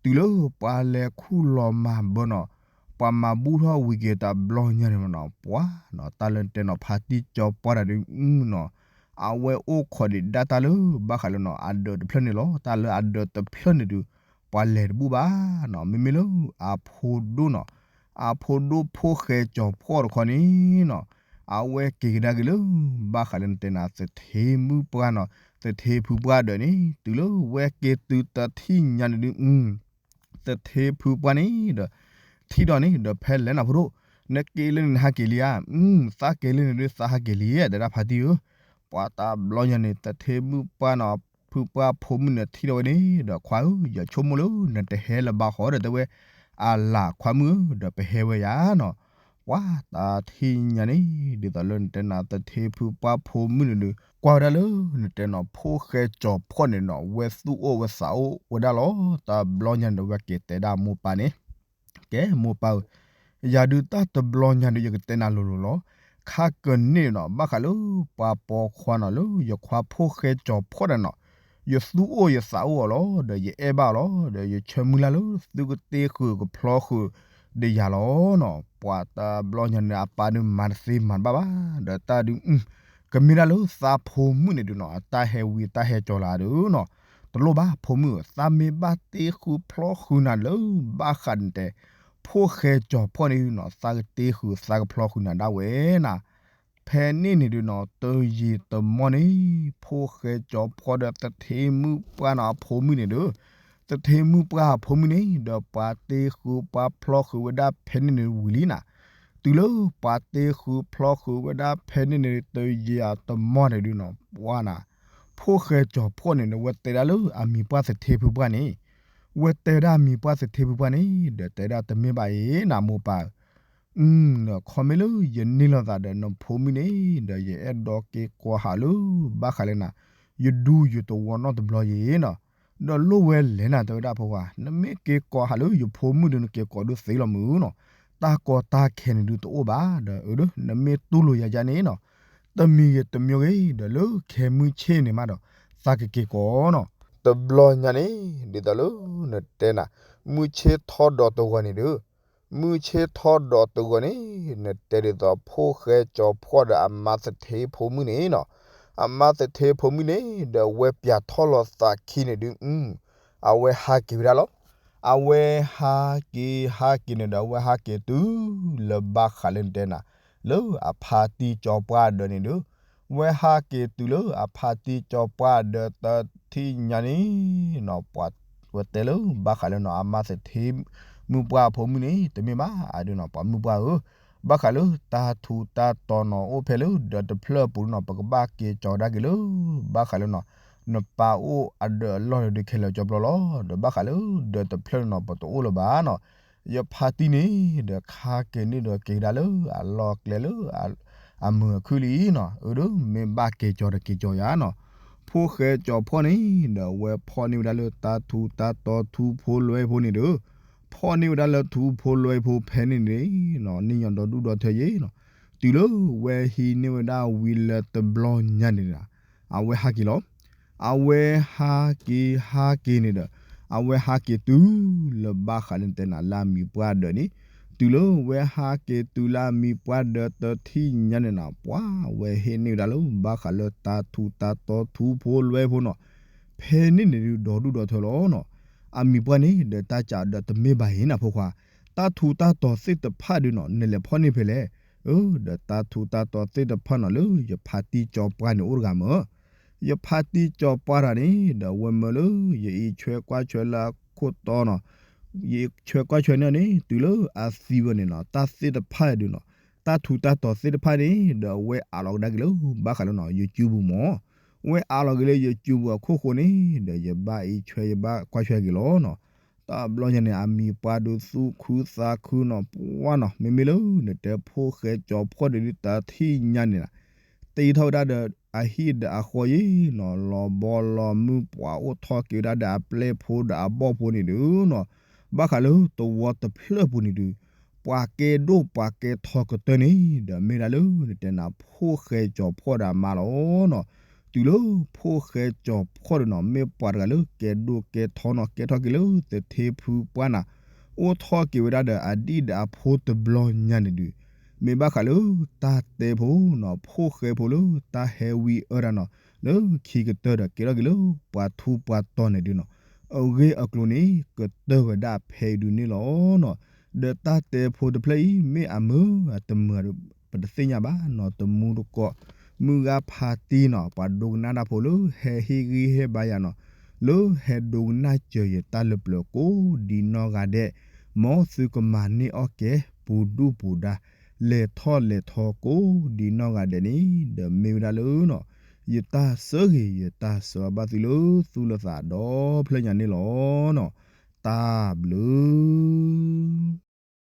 တုၤလၢပှၤလဲၤခူၣ်လီၤမၤဘၢနီၤ, ပှၤမၤဘူၣ်ထီၣ်ဝံၤက့ၤတဘျီညါန့ၣ်မနီၤ, ပှၤနီၤ တၢ်လၢနတဲနီၤ ဖါတံၢ်ကၠီပှၢ်တၢ်ဒုးနီၤ, အဝဲအိၣ်ခိးဒံးဒၣ်တၢ်လၢ ဘၣ်ဃးလၢနီၤ အဒၢးတဖျၢၣ်န့ၣ်လီၤ. တၢ်လၢအဒၢးတဖျၢၣ်န့ၣ်ဒုး ပှၤလဲၤတဘူၣ်ဘၣ်နီၤ, မ့မ့ၢ်လၢအဖိဒိၣ်နီၤ, အဖိဒိၣ်ဖိၣ်ဃဲကၠီၤဖီၣ်တခီန့ၣ်နီၤ, အဝဲက့ၤကဒါက့ၤလၢ ဘၣ်ဃးလၢနတဲနၤ သထ့မုၣ်ပှၢ်နီၤ, သထ့ဖုပှၢ်ဒၢးန့ၣ် တုၤလၢဝဲက့ၤတုၤတထံၣ်ညါန့ၣ်ဒုး သထ့ဖုပှၢ်န့ၣ်ဒီး ထံၣ်ဒီးန့ၣ်ဒီး ဖဲလဲၣ်နၤဖိဒိၣ်, နက့ၤလၢန့ၣ်နဟးက့ၤလံဧါ, သးက့ၤလၢန့ၣ်ဒုးသးဟးက့ၤလံ တဲဒၣ်ဖါတံၢ်ဧၢ, ပှၤတဘျီညါန့ၣ် သထ့မုၣ်ပှၢ်နီၤ ဖုပှၢ်ဖိမုၣ်န့ၣ်ထံၣ်ဒီးဝဲန့ၣ်ဒီး ခွါဧၢ ယဆိကမိၣ်လၢနတဟဲလၢၤဘၣ်ဃီဒီးတဲဝဲ, အလၤခွါမုၣ်ဧၢ ဒီးပဟဲဝဲယၤနီၤ, ပှၤတထံၣ်ညါန့ၣ် ဒ်သိးလၢနတဲနၤ သထ့ဖုပှၢ်ဖိမုၣ်န့ၣ်ဒုး ကွၢ်ဝဲဒၣ်လၢနတဲနီၤ ဖိၣ်ဃဲကၠီၤဖီၣ်န့ၣ်နီၤ ဝဲသူၣ်အိၣ်ဝဲသးအိၣ်ဝဲဒၣ်လီၤ. တဘျီညါန့ၣ်ဒီး ဝဲက့ၤတဲဒၣ်မိၢ်ပၢ်န့ၣ်, ကဲမိၢ်ပၢ်ဧၢ, ယၤဒုးတၢ်တဘျီညါဒုး ယကတဲနၤလိၤလိၤလီၤ. ခါကန့ၣ်နီၤ ဘၣ်ဃးလၢပှၤပိာ်ခွါနီၤ လၢယခွါဖိၣ်ဃဲကၠီၤဖီၣ်တၢ်နီၤ, ယသူၣ်အိၣ်ယသးအိၣ်အီၤလီၤ, ဒီးယအဲၣ်ဘၣ်အီၤလီၤ, ဒီးယဆၢမုၢ်လၢ်လၢသုကတ့ဃုာ်ကဖျီဃုာ်ဒီးယၤလီၤနီၤ. ပှၤတဘျီညါန့ၣ် အပၢ်ဒုးမၤတသ့မၤတဘၣ်ဘၣ်, ဒီးတၢ်ဒုး ကမ့ၢ်ဒၣ်လၢသးဖိမုၣ်န့ၣ်ဒုးနီၤ အတၢ်ဟဲဝံၤတၢ်ဟဲကၠီၤလၢဒုးနီၤ, တလိၣ်ဘၣ်ဖိမုၣ်ဧၢ, သးမ့ၢ်ဘၣ်တ့ဃုဖျီဃုာ်နၤလၢ ဘၣ်ဃးနတဲ ဖိၣ်ဃဲကၠီၤဖီၣ်န့ၣ်နီၤ သးကတ့ဃုာ်သးကဖျီဃုာ်နၤဒၣ်ဝဲနၤ. ဖဲန့ၣ်န့ၣ်ဒုးနီၤ တယံာ်တမီၢ်န့ၣ် ဖိၣ်ဃဲကၠီၤဖှီၣ်ဒီးသထ့မုၣ်ပှၢ်နီၤအဖိမုၣ်န့ၣ်ဒီး သထ့မုၣ်ပှၢ်အဖိမုၣ်န့ၣ် ဒီးပှၤတ့ဃုပှၤဖျီဃုာ်ဝဲဒၣ်ဖဲန့ၣ်န့ၣ်ဝံၤလံနီၤ. တုၤလၢပှၤတ့ဃုဖျီဃုာ်ဝဲဒၣ်ဖဲန့ၣ်န့ၣ် တယံာ်အတမီၢ်န့ၣ်ဒုးနီၤ ပှၤနီၤ ဖိၣ်ဃဲကၠီၤဖှီၣ်န့ၣ်ဒီး ဝဲတဲဒၣ်လၢအမံၤပှၢ်သထ့ဖုပှၢ်န့ၣ် ဝဲတဲဒၣ်အမံၤပှၢ်သထ့ဖုပှၢ်န့ၣ် ဒီးတဲဒၣ်တမ့ၢ်ဘၣ်အံၤနီၤ မိၢ်ပၢ်ဧၢ ဒီးခီမ့ၢ်လၢယန့ၢ်လိာ်သးဒီးနဖိမုၣ်န့ၣ် ဒီးယအဲၣ်ဒိးက့ၤကိးဟးလၢ ဘၣ်ဃးလၢနၤ ယဒူယသဝီနီတဘျီယံၤနီၤ. ဒီးလိၣ်ဝဲလဲၣ်နၤ တဲဝဲဒၣ်ဖိခွါ နမ့ၢ်က့ၤကိးဟးလၢယဖိမုၣ်ဒီးနက့ၤကိးဒုးသ့လီၤမုၢ်နီၤ. တၢ်ကီတၢ်ခဲန့ၣ်ဒုးတအိၣ်ဘၣ် ဒီးအၢ ဒီးနမ့ၢ်တူၢ်လိာ်ယၤယၤန့ၣ်နီၤ တမံၤဂ့ၤတမံၤဂ့ၤ ဒီးလၢခဲမုၢ်ဆ့ၣ်န့ၣ်မးဒီး သးကက့ၤကိးနီၤ. တဘျီညါန့ၣ် ဒ်သိးလၢနတဲနၤ မုၢ်ဆ့ၣ်ထီၣ်ဒီးတဂီၤန့ၣ်ဒီး မုၢ်ဆ့ၣ်ထီၣ်ဒီးတဂီၤန့ၣ် နတဲဒ်သိးဖိၣ်ဃဲကၠီၤဖှီၣ်ဒီးအမါသထ့ဖိမုၣ်န့ၣ်နီၤ. အမါသထ့ဖိမုၣ်န့ၣ် ဒီးအဝဲပၠးထီၣ်လီၤသးခံန့ၣ်ဒုး အဝဲဟးက့ၤဝဲဒၣ်လီၤ. အဝဲဟးက့ၤဟးက့ၤန့ၣ်ဒီး အဝဲဟးက့ၤတုၤလၢဘၣ်ဃးလၢနတဲနၤ လၢအဖါတံၢ်ကၠီၤပှၢ်ဒၢးန့ၣ်ဒီး ဝဲဟးက့ၤတုၤလၢအဖါတံၢ်ကၠီၤပှၢ်ဒၢးတထံၣ်ညါန့ၣ်နီၤ ပှၤဝဲတဲလၢဘၣ်ဃးလၢနီၤ အမါသထ့မုၣ်ပှၢ်အဖိမုၣ်န့ၣ် တမ့ၢ်ဘၣ်အဒုးနီၤ ပှၤမုၣ်ပှၢ်ဧၢ ဘၣ်ဃးလၢတၢ်ထူးတၢ်တီၤနီၤ အိၣ်ဖဲလၢဒၢးတဖျၢၣ်အပူၤန့ၣ်နီၤ ပကဘၣ်က့ၤကၠီၤဒၣ်က့ၤလၢ ဘၣ်ဃးလၢနီၤ နပၢ်အိၣ်အဒၢးအလီၢ်န့ၣ်ဒုးခဲလၢာ်ကၠီဘျီလီၤ. ဒီးဘၣ်ဃးလၢဒၢးတဖျၢၣ်န့ၣ်နီၤ ပတအိၣ်လၢၤဘၣ်နီၤ. ယဖါတံၢ်န့ၣ် ဒီးခါက့ၤန့ၣ်ဒီးက့ၤကဒါလၢအလီၢ်ကျဲလၢ အမုာ်အခုၣ်လံနီၤ အၢ ဒီးမ့ၢ်ဘၣ်က့ၤကၠီၤဒီးက့ၤကၠီၤယၤနီၤ. ဖိၣ်ဃဲကၠီၤဖှီၣ်န့ၣ် ဒီးအဝဲဖီၣ်န့ၢ်ဝဲဒၣ်လၢတၢ်ထူးတၢ်တီၤထူဖိလွဲဖိန့ၣ်ဒီး ဖီၣ်န့ၢ်ဝဲဒၣ်လၢထူဖိလွဲဖိဖဲန့ၣ်န့ၣ်နီၤ န့ၢ်ညီဒီဒူၣ်ဒီထၢယဲနီၤ. တုၤလၢဝဲဟံးန့ၢ်ဝဲဒၣ်ဝံၤလၢတဘျီညါန့ၣ်ဒီး အဝဲဟးက့ၤလီၤ. အဝဲဟးက့ၤဟးက့ၤန့ၣ်ဒီး အဝဲဟးက့ၤတုၤလၢဘၣ်ဃးလၢနတဲနၤလၢအမံၤပှၢ်ဒၢးန့ၣ် တုၤလၢဝဲဟးက့ၤတုၤလၢအမံၤပှၢ်ဒၢးတထံၣ်ညါန့ၣ်နီၤ ပှၤဝဲဟံးန့ၢ်ဝဲဒၣ်လၢဘၣ်ဃးလၢတၢ်ထူးတၢ်တီၤထူဖိလွဲဖိနီၤ ဖဲန့ၣ်န့ၣ်ဒုးဒီဒူၣ်ဒီထၢလီၤနီၤ. အမံၤပှၢ်န့ၣ်ဒီးတၢ်ကးဒီးတမ့ၢ်ဘၣ်အံၤနၤဖိခွါ တၢ်ထူးတၢ်တီၤသ့ၣ်တဖၣ်ဒုးနီၤ နလဲၤဖီၣ်န့ၢ်ဖဲလဲၣ်. အၢ ဒီးတၢ်ထူးတၢ်တီၤသ့ၣ်တဖၣ်နီၤလၢယဖါတံၢ်ကၠီၤပှၢ်န့ၣ်အိၣ်တဂၤမၢ် ယဖါတံၢ်ကၠီၤပှၢ်တဂၤန့ၣ် ဒီးအဝဲမၢလၢယအံးဆွဲကွၢ်ဆွဲလၢအခိၣ်တီနီၤ ယအံးဆွဲကွၢ်ဆွဲန့ၣ်န့ၣ် တုၤလၢအသံဝဲန့ၣ်နီၤ တၢ်သ့ၣ်တဖၣ်ဒုးနီၤ တၢ်ထူးတၢ်တီၤသ့ၣ်တဖၣ်န့ၣ် ဒီးအဝဲအးလီၤကဒါက့ၤလၢ ဘၣ်ဃးလၢနီၤ YouTube မၢ် ဝဲအးလီၤက့ၤလၢယစုပူၤအခိၣ်ဃိန့ၣ် ဒီးယဘၣ်အံးဆွဲယဘၣ်ကွၢ်ဆွဲက့ၤလီၤနီၤ. တဘျီညါန့ၣ် အမံၤပှၢ်ဒုးသူၣ်ခုသးခုနီၤ ပှၢ်နီၤ မ့မ့ၢ်လၢနတဲဖိၣ်ဃဲကၠီၤဖှီၣ်ဒုးတထံၣ်ညါန့ၣ်နီၤ တ့ထီၣ်ဝဲဒၣ်ဒီးအဟံၣ်ဒီးအဃီယဲနီၤ လီၤဘီလီၤမုၢ် ပှၤအိၣ်ထီၣ်က့ၤဝဲဒၣ်ဒီးအပျဲၢ်ဖိဒီးအဘီၣ်ဖိန့ၣ်ဒုးနီၤ ဘၣ်ဃးလၢသဝီတဖျၢၣ်အပူၤန့ၣ်ဒုး ပှၤကဲဒိၣ်ပှၤကဲထီကတၢၢ်န့ၣ် ဒီးမ့ၢ်ဒၣ်လၢနတဲနၤဖိၣ်ဃဲကၠီၤဖှီၣ်ဒီးအမါလီၤနီၤ. တုၤလၢဖိၣ်ဃဲကၠီၤဖှီၣ်ဒုးနီၤ မ့ၢ်ပှၤတဂၤလၢကဲဒိၣ်ကဲထီနီၤ ကဲထီၣ်က့ၤလၢသထ့ဖုပှၢ်နၤ အိၣ်ထီၣ်က့ၤဝဲဒၣ်ဒီးအဒံၣ်ဒီးအဖိတဘျီညါန့ၣ်ဒုး မ့ၢ်ဘၣ်ဃးလၢတၢ်တဲဖိနီၤ ဖိၣ်ဃဲဖိလၢတၢ်ဟဲဝံအၢတၢ်နီၤ လၢခံကတၢၢ်ဒီးကဲထီၣ်က့ၤလၢပှၤထူးပှၤတီၤန့ၣ်ဒုးနီၤ အဂ့ၢ်အကျိၤန့ၣ် ကတၢၢ်ဝဲဒၣ်ဖဲအံၤဒုးန့ၣ်လီၤနီၤ. ဒီးတၢ်တဲဖိတဖျၢၣ်အံၤ မ့ၢ်အမုာ်အတမုာ်ဒီး ပတသ့ၣ်ညါဘၣ်နီၤ တမူတကိး မုၢ်ဂၤဖါတံၢ်နီၤ ပှၤဒိကနၣ်တၢ်ဖိလၢဟဲဟ့ၣ်ဂံၢ်ဟ့ၣ်ဘါယၤနီၤ လၢဟဲဒိကနၣ်စၢၤယတၢ်လၢပျၢၤကိးဒ်နီၢ်ဂၤဒဲး မ်သုကမၤန့ၢ်အီၣ်ကဲ ပူၤဒူၣ်ပူၤဒါ လဲၤထီၣ်လဲၤထီကိးဒ်နီၢ်ဂၤဒဲးန့ၣ် ဒီးမ့ၢ်ဝဲဒၣ်လၢနီၤ ယတၢ်ဆၢဂ့ၤ ယတၢ်ဆၢဘၣ်သုလၢသူၣ်လၢသးဒီဖျၢၣ်ညါန့ၣ်လီၤနီၤ. တၢ်ဘျုး